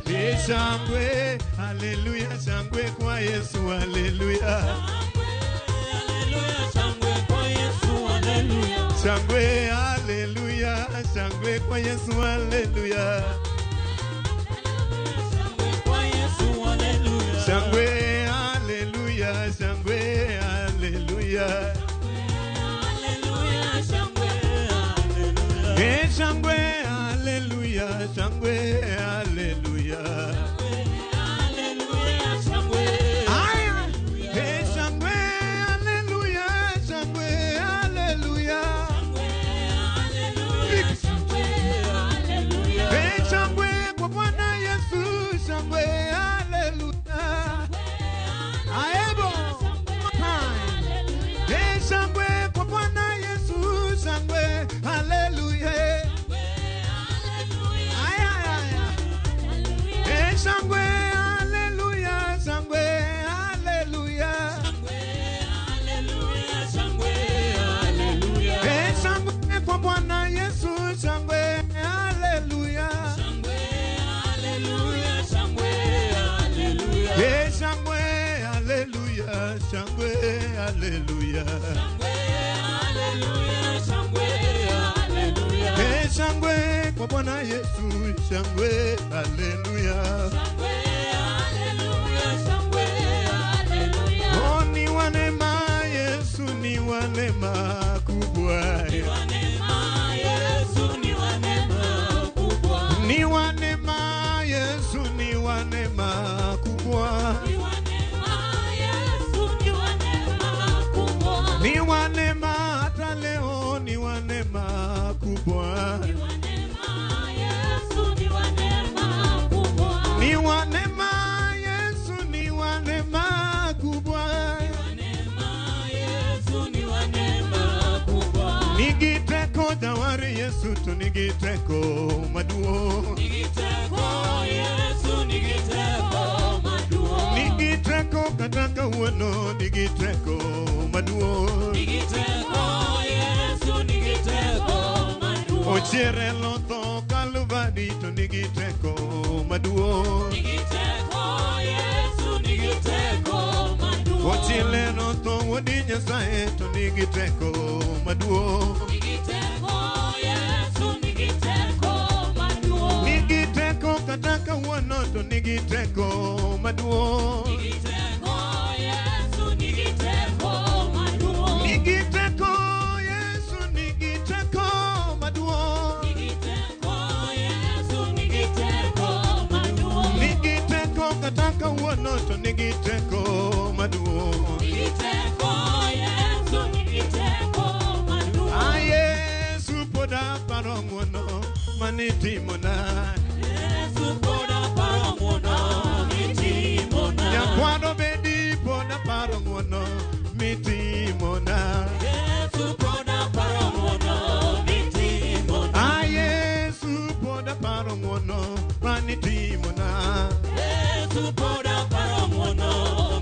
Eh, Shangwe, haleluya, shangwe kwa Yesu, haleluya. Shangwe, haleluya, shangwe kwa Yesu, haleluya. Shangwe, haleluya, shangwe, haleluya. Eh, shangwe, haleluya, shangwe, haleluya. Aya, eh, shangwe, haleluya, shangwe, haleluya. Eh, shangwe kwa Bwana Yesu, shangwe, haleluya. Aebo. Eh, shangwe kwa Bwana Yesu, shangwe, haleluya. Aya, aya, aya. Eh, shangwe, haleluya, shangwe, haleluya. Eh, shangwe kwa Bwana Yesu, shangwe, haleluya. Eh, shangwe, haleluya, shangwe, haleluya. Eh, shangwe kwa Bwana Yesu, shangwe, haleluya. Oh, ni wa neema Yesu, ni wa neema kubwa. Ni wa neema Yesu, ni wa neema kubwa. Ni wa neema hata leo, ni wa neema kubwa. Ni wa neema Yesu, ni wa neema kubwa. Nigiteko jawari Yesu to nigiteko maduong'. Nigiteko kata kawuono nigiteko maduong'. Ochiere lotho Kalvari to nigiteko maduong'. Ochiele lotho Wuod Nyasaye to nigiteko maduong'. Nigiteko kata kawuono to nigiteko maduong'. manitimona. Yesu pod aparo ng'wono mitimona. Nyakwano bedi pod aparo ng'wono mitimona. Yesu pod aparo ng'wono mitimona. Ah, Yesu pod aparo ng'wono manitimona. Yesu pod aparo ng'wono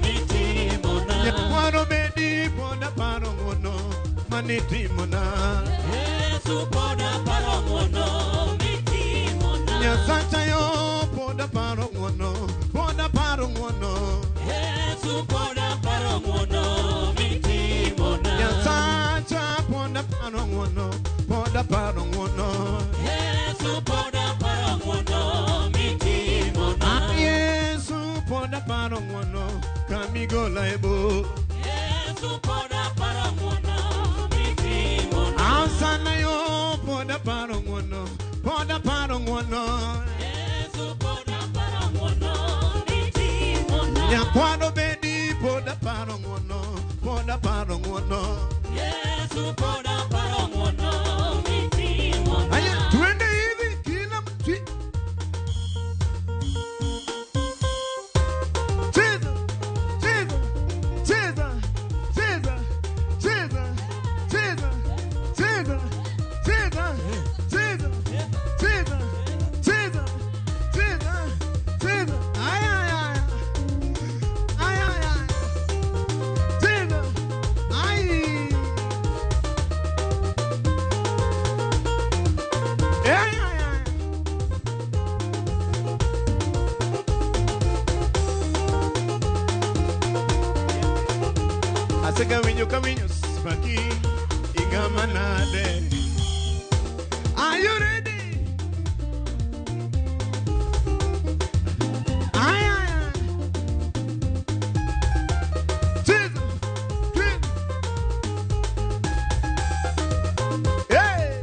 mitimona. Nyakwano bedi pod aparo ng'wono manitimona. Yesu pod aparo ng'wono mitimona. Nyasacha yo pod aparo ng'wono, pod aparo ng'wono. Yesu pod aparo ng'wono mitimona. Nyasacha pod aparo ng'wono, pod aparo ng'wono. Yesu pod aparo ng'wono mitimona. Ah, Yesu pod aparo ng'wono kamigola e bor. Yesu pod aparo ng'wono mitimona. Asana yo pod aparo ng'wono, pod aparo ng'wono. Yesu pod aparo ng'wono mitimona. Nyakwano bedi pod aparo ng'wono, pod aparo ng'wono. Yesu pod aparo ng'wono mitimona. Aya, twende hivi kila mtu. Cheza, cheza, cheza, cheza, cheza, cheza, cheza, cheza, cheza, cheza, cheza, cheza, cheza. Ay, ay, ay. Ay, ay, ay. Cheza. Ay. Ay, ay, ay. Aseka winyo ka winyo spaki igama nade. Are you ready? Ay, ay, ay. Jesus, Jesus. Hey!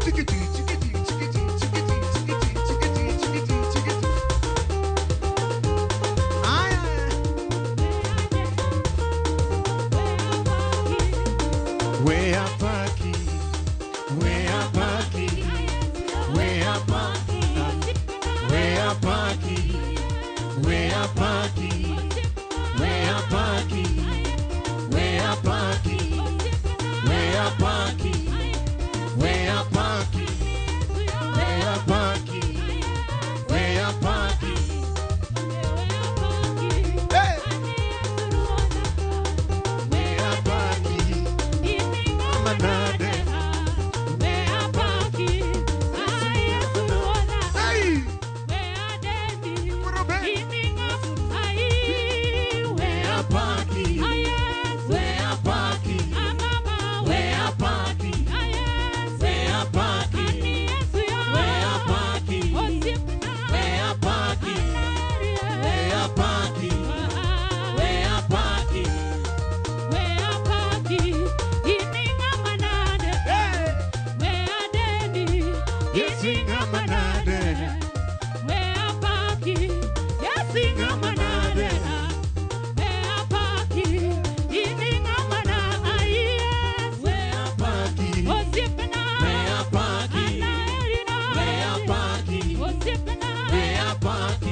Chiki, chiki, chiki, chiki, chiki, chiki, chiki, chiki, chiki, chiki, chiki, chiki. Ay, ay, ay. We are paki, we are paki, we are paki, we are paki, we are paki, we are paki, we are paki, we are paki, we are paki, we are paki, we are paki. Hey! We are paki, manade. Hey! We are paki, we are paki, we are paki, we are paki, we are paki, we are paki, we are paki, we are paki. Hey! Yesingamanade. Ngamanade. We are paki, we are paki, we are paki, we are paki,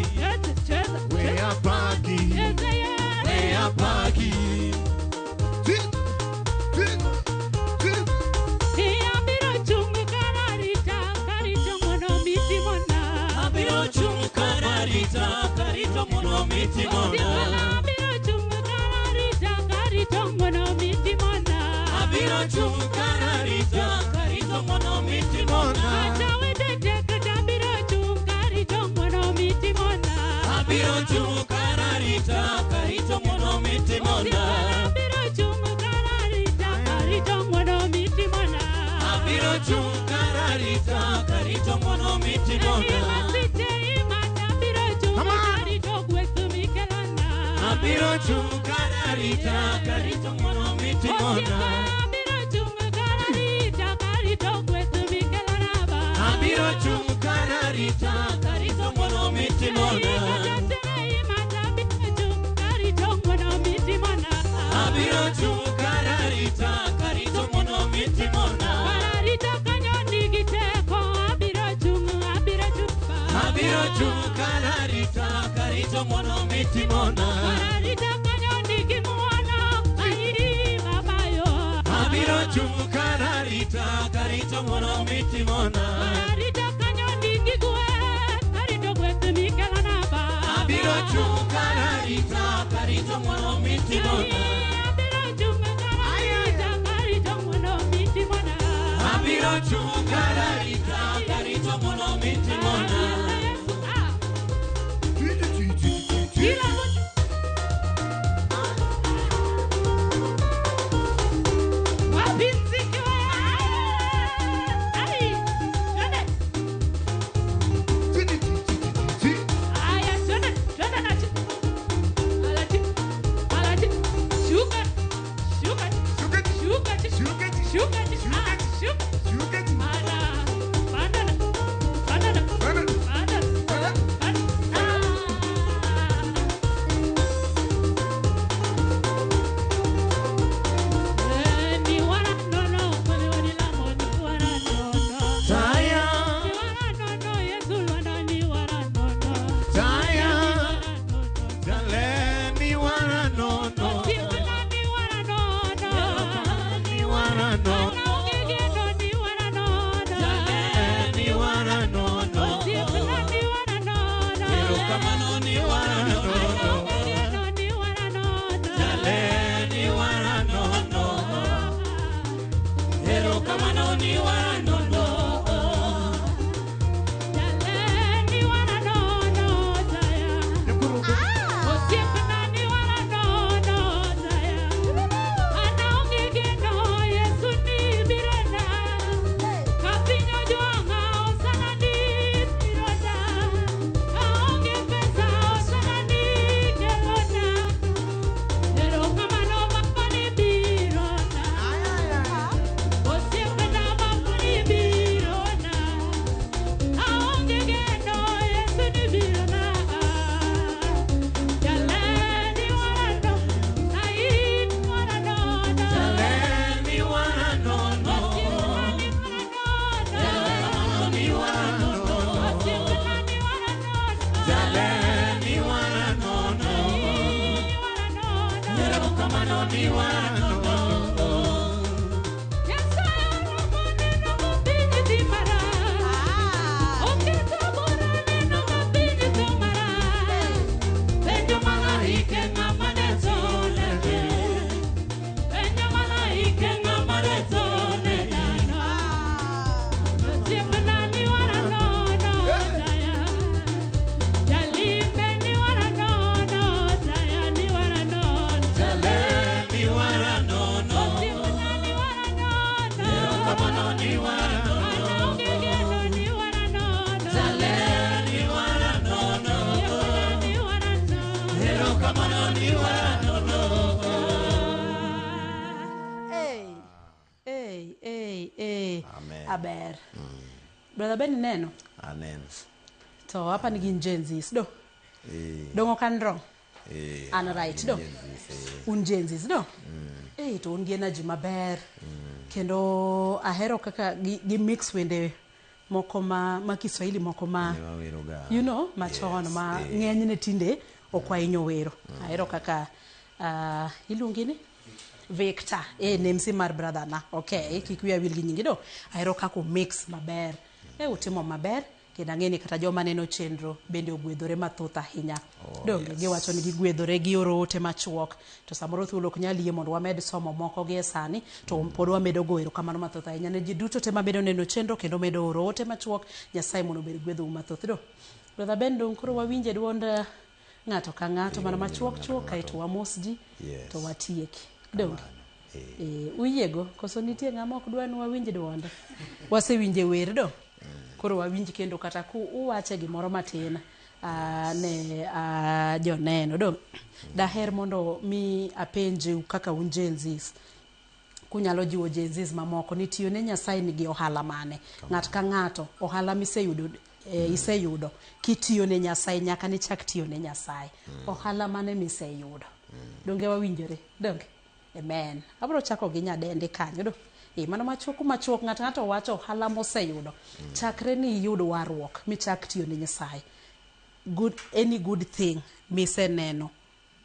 we are paki, we are paki. Abiro chung' kararita karito ng'wono mitimona. Abiro chung' kararita karito ng'wono mitimona. Abiro chung' kararita karito ng'wono mitimona. Abiro chung' kararita karito ng'wono mitimona. Abiro chung' kararita karito ng'wono mitimona. Abiro chung' kararita karito ng'wono mitimona. Abiro chung' kararita karito ng'wono mitimona. Kararita kanyo nigi te. karito ng'wono mitimona. Arita kanyo nigi ng'wono, ai baba yo. Abiro chung' kararita, karito ng'wono mitimona. Arita kanyo nigi gweth, arito gweth mikelona baba. Abiro chung' kararita, karito ng'wono mitimona. Abiro chung' kararita, karito ng'wono mitimona. Abiro chung' kararita, karito ng'wono mitimona. Kila mtu Wapinziki we. Ai, twende. Aya, twende, twende na alaji, alaji. Shuka, shuka, shuka, shuka, shuka, ah, shuka. Ala, banana, banana, banana, banana. Ah. Eh, ni wara nono, kwani wani lamo, ni wara nono. Taya, Ni wara nono, Yesu lwanda, ni wara nono. Taya, Ni wara nono. jale ni wara nono. Osiepna ni wara nono. Ni wara nono. Ana onge geno, ni wara nono. ni wara nono. Osiepna ni wara nono. Erokamano ni wara Ana nono. onge geno, ni wara nono. Jale ni wara nono. Erokamano ni wara nono. Jale ni wara nono, jaya. Osiepna ni wara nono, jaya. Ana onge geno, Yesu ni birona. Ka piny ojwang'a, osana ni birona. Aonge pesa, osana ni kelona. Erokamano Baba ni birona. Osiepna Baba ni birona. Aonge geno, Yesu ni birona. Jale ni wara no, ai ni wara nono. Jale ni wara nono. Osiepna ni wara nono. Ni wara nono. Osiepna ni wara nono. Jale ni wara nono. Ni wara nono. Erokamano ni wara nono. Nyasaye oromo neno ma piny dhi marach. Oketho bura neno ma piny tho marach. Penjo malaike ng'ama ne thone. Penjo malaike ng'ama ne thone dhano. Osiepna ni wara nono jaya. Jalimbe ni wara nono jaya ni wara nono. Jale ni wara nono. Osiepna ni wara nono. Erokamano ni wara nono. Ana onge geno ni wara nono. Jale ni wara nono. Osiepna ni wara nono. Erokamano ni wara nono. Hey, hey, hey, hey. Amen. Aber. Brother Ben neno. Amen. To hapa ni gin Gen Zs do. Eh, Dongo kan wrong. eh, An right do. Gen Zs, eh. Un Gen Zs do. Eh, to un gi energy maber. Kendo ahero kaka gi mix wende moko ma Kiswahili moko ma Ne waweroga. you know machon Yes, ma eh. ng'enyne tinde ok wahinyo wero. Ahero kaka iluongi ni Victor nemsi mar brother na okay kik wiya wil gi nyingi do ahero kaka mix maber utimo maber kendo ang'e ni kata joma neno chenro bende ogwedhore mathoth ahinya. Oh, Donge yes. giwacho ni gigwedhore gioro ote machuok to samoro thuolo ok nyal yie mondo wamed somo moko gi e sani to pod wamedo go erokamano mathoth ahinya ne ji duto te mabedo neno chenro kendo medo oro ote machuok. Nyasaye mondo obed gwedhou mathoth do. Brother Ben dong koro wawinje duond ng'ato ka ng'ato mana machuok chuok kaeto wamos ji Yes. to watieki. Donge Eh. Uyiego koso nitie ng'ama ok dwa ni wawinj duonde? Wasewinje wer do. Koro wawinj kendo kata ku uwache gimoro matin ne joneno do. Daher mondo mi apenju kaka un Gen Zs kunyalo jiwo Gen Zs mamoko ni tiyo ne Nyasaye nigi ohala mane? Ng'ato ka ng'ato ohala miseyudo iseyudo kitiyo ne Nyasaye nyaka nichak tiyo ne Nyasaye. Ohala mane miseyudo? Donge wawinjore? Donge? Amen. Abro chako gi nyadendi kanyo do. Mano machuok machuok ng'ato ng'ato wacho ohala moseyudo. Chakre ni iyud warruok michak tiyo ne Nyasaye. Good, any good thing miseneno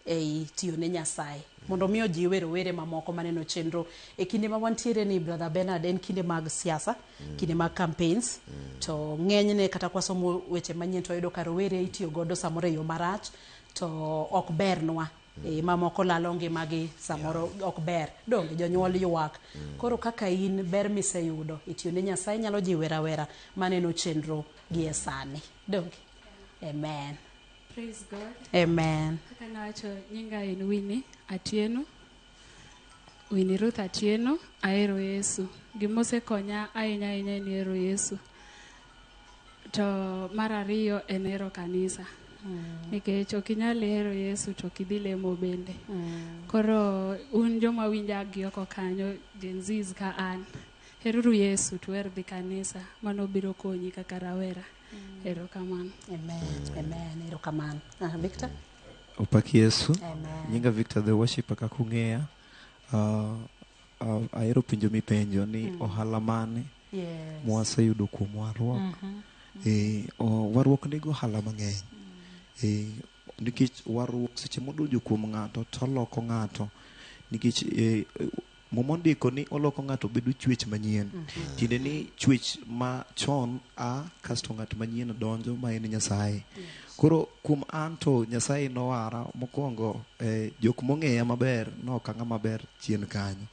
ei tiyo ne Nyasaye mondo mi ojiwe rowere mamoko maneno chenro e kinde ma wantiere ni brother Bernard en kinde mag siasa kinde mag campaigns to ng'enyne kata kwasomo weche manyien to wayudo ka rowere itiyo godo samoro e yo marach to ok bernwa e, mamoko lalo ngimagi samoro ok ber donge jonyuol ywak koro kaka in ber miseyudo e tiyo ne Nyasaye nyalo jiwe rawera maneno chenro gi e sani donge amen Praise God. amen Kaka nawacho nyinga en Winnie Atieno. Winnie Ruth Atieno, ahero Yesu. Gima osekonya ahinya ahinya en hero Yesu. To mar ariyo en hero kanisa. Nikech ok inyal hero Yesu to ok idhi lemo bende. Koro un joma winja gi oko kanyo, Gen Zs ka an, heruru Yesu to uher dhi kanisa. Mano biro konyi kaka rawera. Erokamano. amen amen erokamano ah, Victor Opak Yesu. Amen. Nyinga Victor the Worshipper kaka ung'eya. Ahero penjo mipenjo ni ohala mane yes mwaseyudo kuom warruok. Warruok nigi ohala mang'eny. Nikech warruok seche modonjo kuom ng'ato to oloko ng'ato. Nikech Muma ondiko ni oloko ng'ato bedo chwech manyien. Tiende ni chwech machon a kasto ng'at manyien donjo ma en Nyasaye. Koro kuom an to Nyasaye nowara mokwongo jok mong'eya maber nok ang'a maber chien kanyo.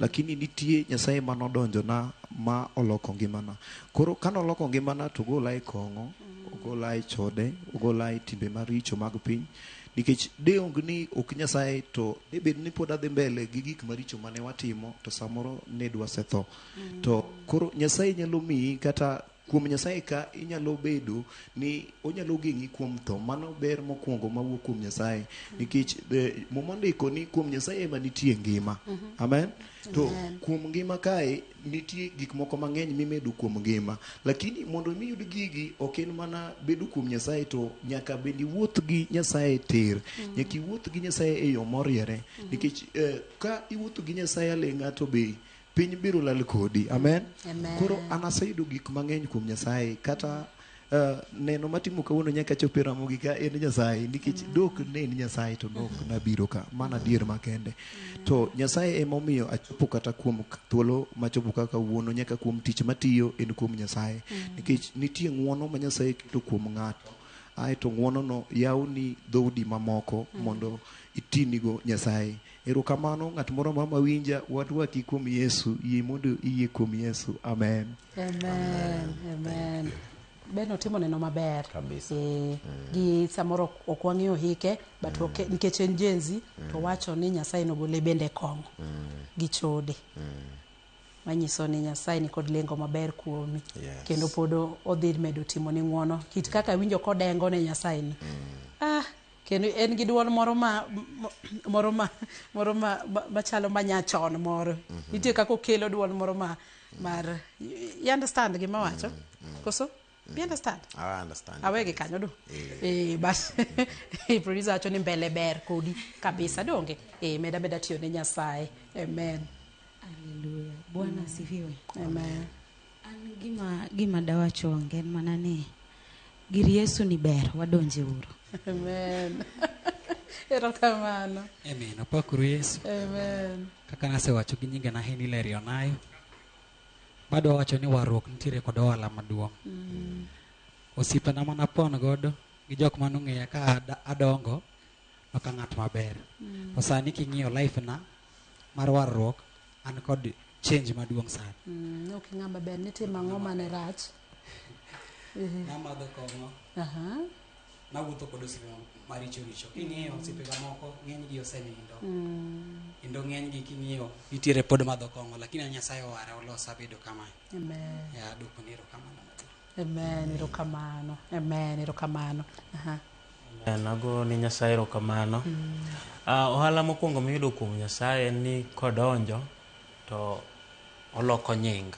Lakini nitie Nyasaye manodonjona ma oloko ngimana. Koro kanoloko ngimana to ogola e kong'o, ogola e chode, ogola e timbe maricho mag piny. Nikech de onge ni ok Nyasaye to de bed ni pod adhi mbele gi gik maricho mane watimo to samoro ne dwasetho. To koro Nyasaye nyalo miyi kata kuom Nyasaye ka inyalo bedo ni onyalo geng'i kuom tho. Mano ber mokwongo mawuok kuom Nyasaye. Nikech Muma ondiko ni kuom Nyasaye ema nitie ngima. Amen. To kuom ngima kae nitie gik moko mang'eny mimedo kuom ngima. Lakini mondo mi iyud gigi ok en mana bedo kuom Nyasaye to nyaka bed iwuoth gi Nyasaye tir. Nyaka iwuoth gi Nyasaye e yo moriere. Nikech ka iwuotho gi Nyasaye aling'a to be piny biro lal kodi. Amen. Amen. Koro an aseyudo gik mang'eny kuom Nyasaye kata neno matimo kawuono nyaka chop e Ramogi ka en Nyasaye nikech dok ne en Nyasaye to dok nabiro ka mana adier makende. To Nyasaye emomiyo achopo kata kuom thuolo machopo kaka kawuono nyaka kuom tich matiyo en kuom Nyasaye. Nikech nitie ng'uono ma Nyasaye keto kuom ng'ato aeto ng'uono no yawoni dhoudi mamoko mondo itinigo Nyasaye. Erokamano ng'at moro amora mawinja warwaki kuom Yesu, yie mondo iyie kuom Yesu. Amen. Amen. Amen. Ben otimo neno maber Kabisa. Gi samoro ok wang'eyo hike but nikech en Gen Z to wacho ni Nyasaye nogole bende kong'o gi chode manyiso ni Nyasaye nikod lengo maber kuomi Yes. kendo pod odhi medo timo ni ng'uono kit kaka winjo kodengo ne Nyasaye ni kendo en gi duol moro ma moro ma moro ma machalo manyachon moro nitie kaka okelo duol moro ma mar you understand gima wacho koso you understand I understand. awegi kanyo do but producer wacho ni mbele ber kodi kabisa donge meda meda tiyo ne Nyasaye amen Haleluya. Bwana asifiwe. amen An gima dawacho onge en mana ni gir Yesu ni ber wadonje uru. amen erokamano Amen. Opakuru Yesu. amen Kaka nasewacho gi nyinga na Henry Lerionayo. Bado wawacho ni warruok nitiere kod ohala maduong'. Osiepena manapon godo gi jok manong'eya ka adongo ok ang'at maber. To sani king'iyo life na mar warruok an kod change maduong' sana. Ok ing'ama ber nitimo ang'o mane rach Namadho kong'o, nawuotho kod osiepe maricho richo. King'iyo osiepega moko ng'enygi osenindo. Kendo ng'enygi king'iyo nitiere pod madho kong'o lakini an Nyasaye owara olosa abedo kamae. amen Ya aduoko ni erokamano maduong'. amen erokamano amen erokamano Amen. Ago ni Nyasaye erokamano. Ohala mokwongo miyudo kuom Nyasaye en ni kodonjo to oloko nying.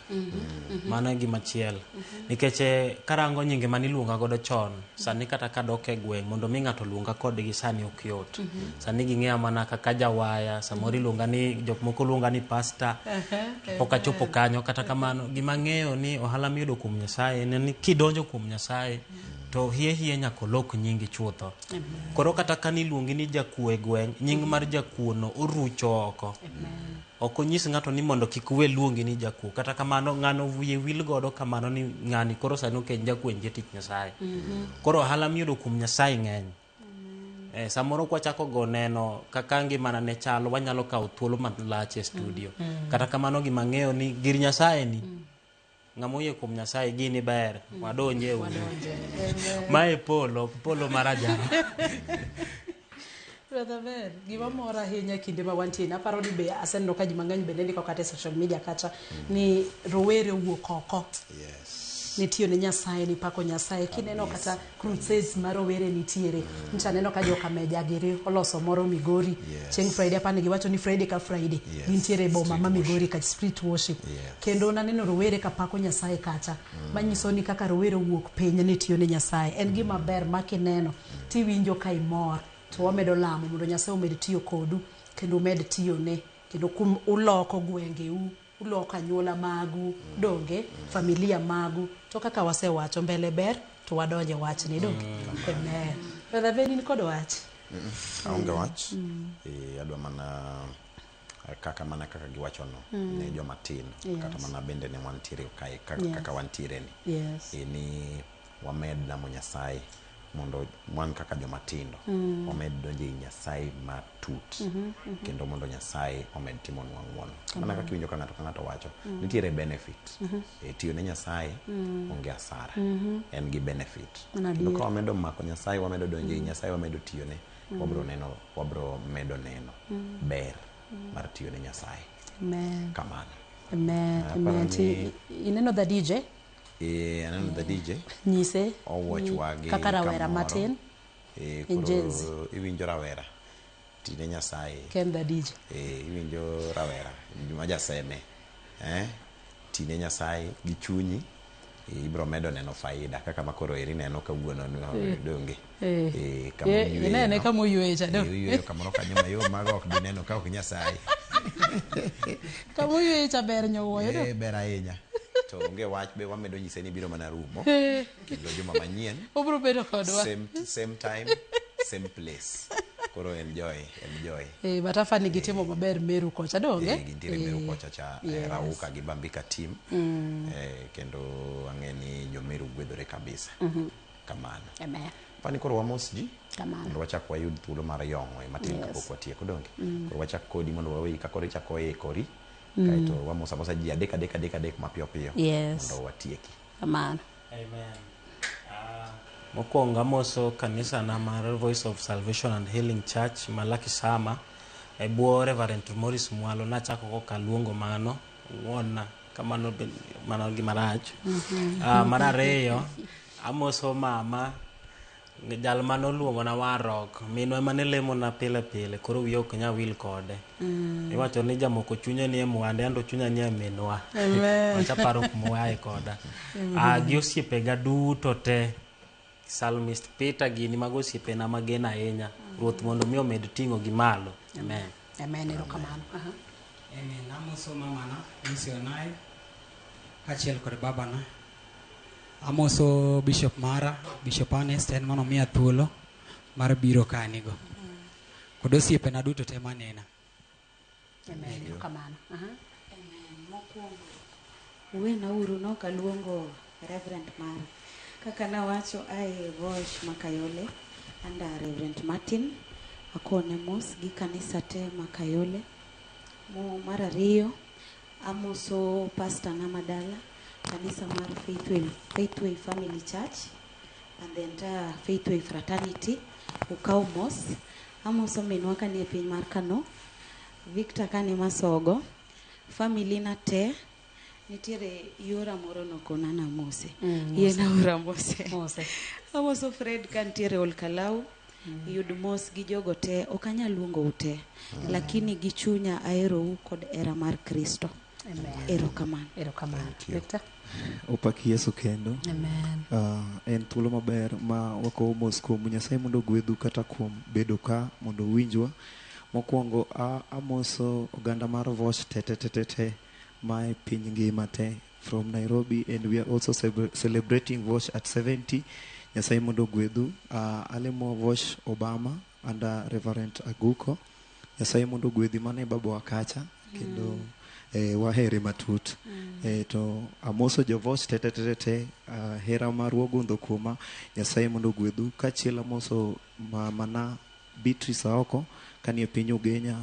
Mano e gima chielo. Nikech karango nyinge maniluonga godo chon, sani kata kadok e gweng' mondo mi ng'ato luonga kodgi sani ok yot. Sani ging'eya mana kaka jawaya, samoro iluonga ni jok moko luonga ni pastor. Pok achopo kanyo kata kamano gima ang'eyo ni ohala miyudo kuom Nyasaye en ni kidonjo kuom Nyasaye To hie hie nyaka olok nyingi chutho. Koro kata ka niluongi ni jakuo e gweng', nying mar jakuo no orucho oko. Ok onyis ng'ato ni mondo kik we luongi ni jakuo. Kata kamano ng'ano wiye wil godo kamano ni ng'ani koro sani ok en jakuo en jatich Nyasaye. Koro ohala miyudo kuom Nyasaye ng'eny. Samoro kwachako go neno kaka ngimana ne chalo, wanyalo kawo thuolo malach e studio. Kata kamano gima ang'eyo ni gir Nyasaye ni, ng'ama oyie kuom Nyasaye gini ber, wadonje uru. Mae polo, polo marajara. Brother Ben, gima mora ahinya e kinde ma wantie ni aparo ni be aseneno ka ji mang'eny bende ndiko kata e social media kacha ni rowere owuok oko. Yes. Ni tiyo ne Nyasaye, ni pako Nyasaye. Kineno kata crusades ma rowere nitiere. Ncha aneno ka joka Meja giri oloso moro Migori. Yes. Chieng' Friday apani giwacho ni Friday ka Friday. Yes. Gintiere e boma Street ma Migori worship. ka street worship. Yes. Kendo naneno rowere ka pako Nyasaye kacha. Manyiso ni kaka rowere owuok piny ni tiyo ne Nyasaye. En gima ber ma kineno tiwinjo ka imor. To wamedo lamo mondo Nyasaye omed tiyo kodu kendo umed tiyone kendo kum uloko gwengeu, uloko anyuola magu, donge familia magu. To kaka wasewacho mbele ber to wadonje wachni, donge. Amen. Brother Ben, in kod wach? Aonge wach. Adwa mana kaka mana kaka giwachono ne joma tindo kata mana bende ne wantiere kae kaka, kaka wantiere ni. Yes. Ni wamed lamo Nyasaye mondo wan kaka joma tindo wamed donjo ei Nyasaye matut kendo mondo Nyasaye omed timonwa ng'uono. Mana kaka iwinjo ka ng'ato ka ng'ato wacho, nitiere benefit. Tiyo ne Nyasaye onge asara, en gi benefit. Kendo ka wamedo mako Nyasaye, wamedo donjo ei Nyasaye, wamedo tiyone, wabro neno, wabro medo neno ber mar tiyo ne Nyasaye. Amen. Kamano. Amen. Amen. Ti ineno the DJ? Aneno the DJ. Nyise. Owuochwa gi kaka rawera kamoro. matin. Koro Gen Z. iwinjo rawera tine Nyasaye. Ken the DJ. Iwinjo rawera ma jaseme. Tine Nyasaye gi chunyi. Ibro medo neno faida kaka makoro eri neno kawuono donge. Kama oyueyo Inene no. kama oyueyo cha, do. Oyueyo kamoro kanyo mayom mago ok dineno ka ok Nyasaye. Kama oyueyo cha ber nyowuoyo, do. Ber ahinya. To onge wach be wamedo nyise ni biro mana rumo. Kendo juma manyien. Obiro bedo kodwa. Same time, same place. Koro enjoy, enjoy. But afani gitimo maber Meru kocha, donge? Gintiere Meru kocha cha, Yes. Rauka gi Bambika team. Kendo ang'e ni jo Meru gwedhore kabisa. Kamano. Amen. Pani koro wamos ji. Kamano. Mondo wachak wayud thuolo mar yong'o e matin kapok watieko, donge? Koro wachak kodi mondo waweyi ka koro ichako ikori. Kaeto wamoso amosa ji adek adek adek adek mapiyo piyo. Yes. Mondo watieki. Kamano. Amen. Mokwongo amoso kanisa na mar Voice of Salvation and Healing Church Malaki Sama e bwo Reverend Morris Mwalo. Nachako koka luongo mano ng'wonna kamano mano gima rach. Mar ariyo amoso mama jal mane oluongona warruok, minwa ema ne lemona pile pile, koro wiya ok nyal wil kode. Iwacho ni jamoko chunye nie mwande, anto chunya nie minwa. Wach aparo kuma oaye koda. Gi osiepega duto te, Psalmist Peter gini mago osiepena mageno ahinya. Ruoth mondo mi omed ting'o gi malo. Amen. Amen. Erokamano. Aha. Amen. Amoso mamana Lucy Onai kaachiel kod babana. Amoso Bishop mara, Bishop Ernest, en mano miya thuolo mar biro kanigo. Kod osiepena duto te manena. Amen. Erokamano. Aha. Amen. Mokwongo, uwena uru nok aluongo Reverend mara. Kaka nawacho ae Voice Makayole under Reverend Martin, akone mos gi kanisa te Makayole. Mar ariyo, amoso pastor na madala, kanisa mar Faithway Family Church and the entire Faithway Fraternity, ukaw mos. Amoso minwa kanie piny mar Kano, Victor kani Masogo, family na te, nitiere yora moro nokona namose. Yiena ura mose. Mose. Amoso Fred kantiere Olkalau, yud mos gi jogo te, ok anyal luongou te, lakini gi chunya aherou kod hera mar Kristo. Amen. Erokamano. Erokamano. Victor? Opak Yesu kendo. Amen. En thuolo maber ma wakowo mos kuom Nyasaye mondo ogwedhu kata kuom bedo ka mondo uwinjwa. Mokwongo amoso oganda mar Vosh te te te te te ma e piny ngima te from Nairobi, and we are also celebrating Vosh at 70. Nyasaye mondo ogwedhu. Alemo Vosh Obama under Reverend Aguko. Nyasaye mondo ogwedhi, mano e babawa kacha kendo wahere matut. To amoso jo Vosh te te te te, hera marwa ogundho kuoma. Nyasaye mondo ogwedhu. Kaachiel amoso mamana Beatrice Aoko kanie piny Ugenya,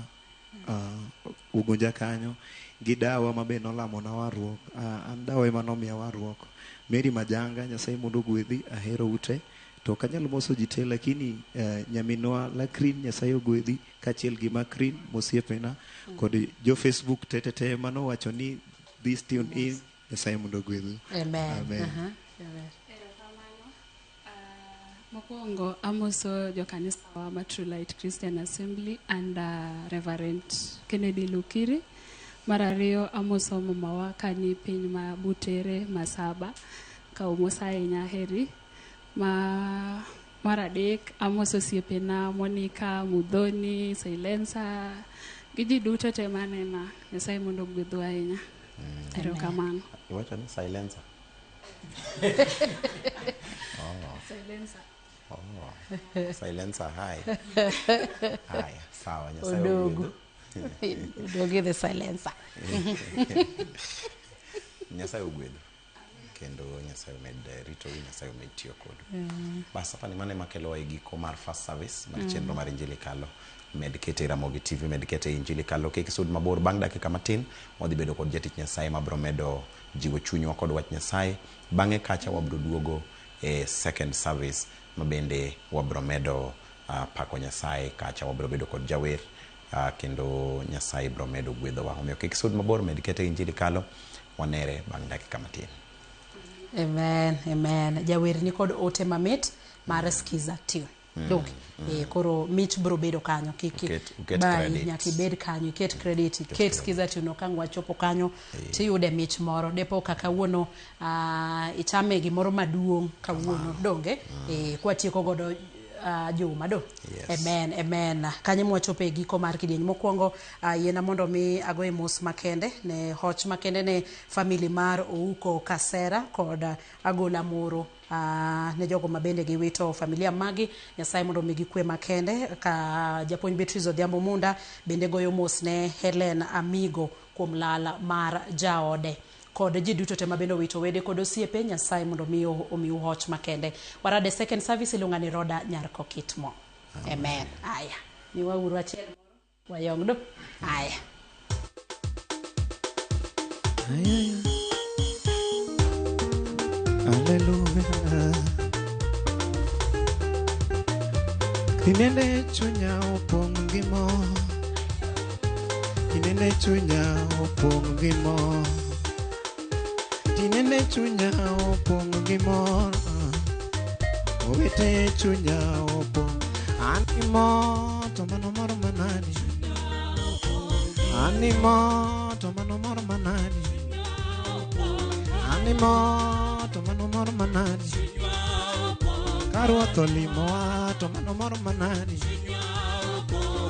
Ugunja kanyo, gi dawa ma be nolamona warruok. An dawa ema nomiya warruok. Mary Majanga, Nyasaye mondo ogwedhi, ahero ute. To ok anyal moso ji te, lakini nyaminwa Lakrin, Nyasaye ogwedhi, kaachiel gi Makrin mosiepena, kod jo Facebook te te te manowacho ni this tune in, Nyasaye mondo ogwedhu. Amen. Amen. Aha. Amen. Erokamano. Mokwongo amoso jokanisa wa ma True Light Christian Assembly and Reverend Kennedy Lukiri. Mar ariyo amoso mamawa kani piny ma Butere Masaba, ka umosa ahinya heri. Mar adek amoso osiepena Monica, Mudhoni, Silencer gi ji duto te manena. Nyasaye mondo ogwedhu ahinya. Erokamano. Iwacho ni silencer. Oh. Silencer. Oh. Silencer hai. Haya, sawa, Nyasaye Odogo. ogwedhu. Odogi the silencer. Nyasaye ogwedhu. Kendo Nyasaye omed ritou, Nyasaye omed tiyo kodu. Bas apani mano ema kelowa e giko mar first service mar chenro mar Injili Kalo. Med kete Ramogi TV, med kete Injili Kalo. Kik isud mabor, bang' dakika matin wadhi bedo kod jatich Nyasaye mabro medo jiwo chunywa kod wach Nyasaye. Bang'e kacha wabro duogo e second service ma bende wabro medo pako Nyasaye kacha wabro bedo kod jawer kendo Nyasaye bro medo gwedhowa. Omiyo kik isud mabor, med kete Injili Kalo. Wanere bang' dakika matin. Amen, amen. Jawer ni kod ote mamit mar Skiza Tune. Donge? Koro mich bro bedo kanyo. Kik Uket bai, credit. nyaka ibed kanyo, iket credit, iket Skiza Tune okang' wachopo kanyo tiyude mich moro. Depo ka kawuono ichame gimoro maduong' kawuono, donge? Kwatieko godo juma do. Yes. Amen, amen. Kanyo mwachopo e giko mar kidieny mokwongo, yiena mondo mi agoye mos makende ne hoch makende ne family mar Ouko Kasera kod Agola Moro, ne jogo mabende giwito familia magi. Nyasaye mondo omigi kwe makende. Ka japuonj Beatrice Odhiambo Munda bende goyo mos ne Helen Amigo kuom lal mar jaode kod ji duto te mabende owito wede kod osiepe. Nyasaye mondo mi omiu hoch makende. Warade second service, iluonga ni Roda Nyar Kokitmo. Amen. Aya, miwauru achiel moro wayong do. Aya. Haleluya. Tinende chunya opong' gi mor. Tinende chunya opong' gi mor. Tinende chunya opong' gi mor. Owete chunya opong'. An gi mor to mano mor manadi. An gi mor to mano mor manadi. An gi mor to mano mor manadi. Ka Ruoth olimowa to mano mor manadi.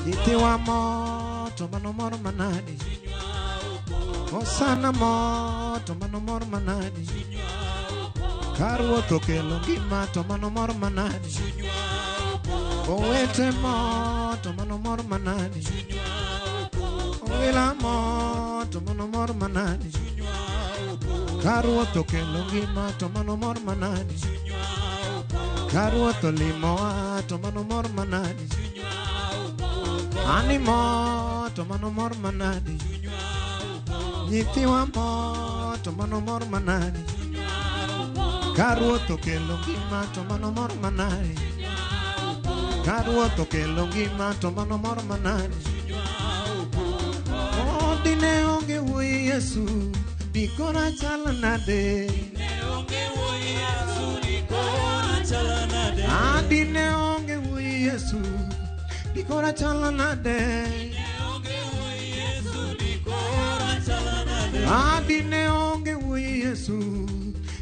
Nyithiwa mor to mano mor manadi. Hosana mor to mano mor manadi. Ka Ruoth okelo ngima to mano mor manadi. Owete mor to mano mor manadi. Owila mor to mano mor manadi. Ka Ruoth okelo ngima to mano mor manadi. Ka Ruoth olimowa to mano mor manadi. An mor to mano mor manadi. Nyithiwa mor to mano mor manadi. Ka Ruoth okelo ngima to mano mor manadi. Ka Ruoth okelo ngima to mano mor manadi. Oh, dine onge wuoyi Yesu, dikora chal nade? Ah, dine onge wuoyi Yesu, dikora chal nade? Ah, dine onge wuoyi Yesu,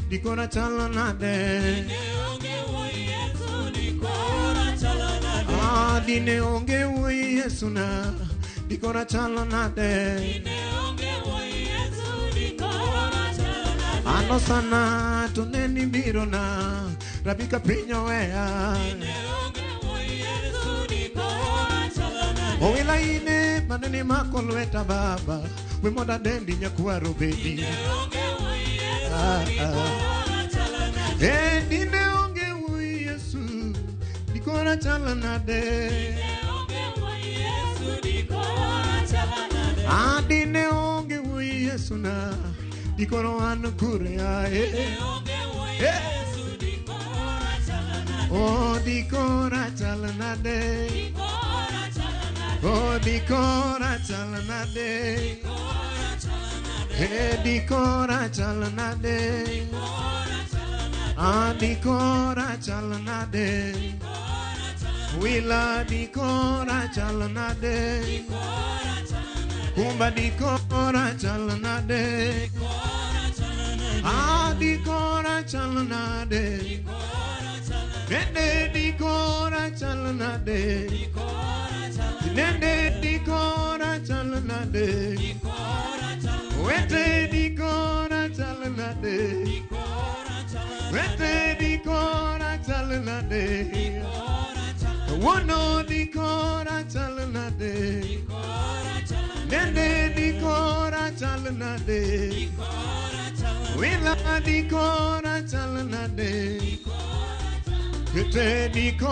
dikora chal nade? Ah, dine onge wuoyi Yesu na, dikora chal nade? Ano sana to ne nibiro na, Rabika piny oweya. Owila ine manene mako lweta baba. We mondo adendi nyakwaro bedi. Ah, ah. Eh, dine onge wuoyi Yesu, dikora chalo nade? Ah, dine onge wuoyi Yesu na, dikoro an kure ae. Eh. Oh, dikora chalo nade? Oh, dikora chalo nade? Eh, dikora chalo nade? Ah, dikora chalo nade? Wila dikora chalo nade? Kumba dikora chalo nade? Ah, dikora chalo nade? Nende dikora chalo nade? Nende dikora chalo nade? Wete dikora chalo nade? Wete dikora chalo nade? Wono dikora chalo nade? Nende dikora chalo nade? Wila dikora chalo nade? Wete dikora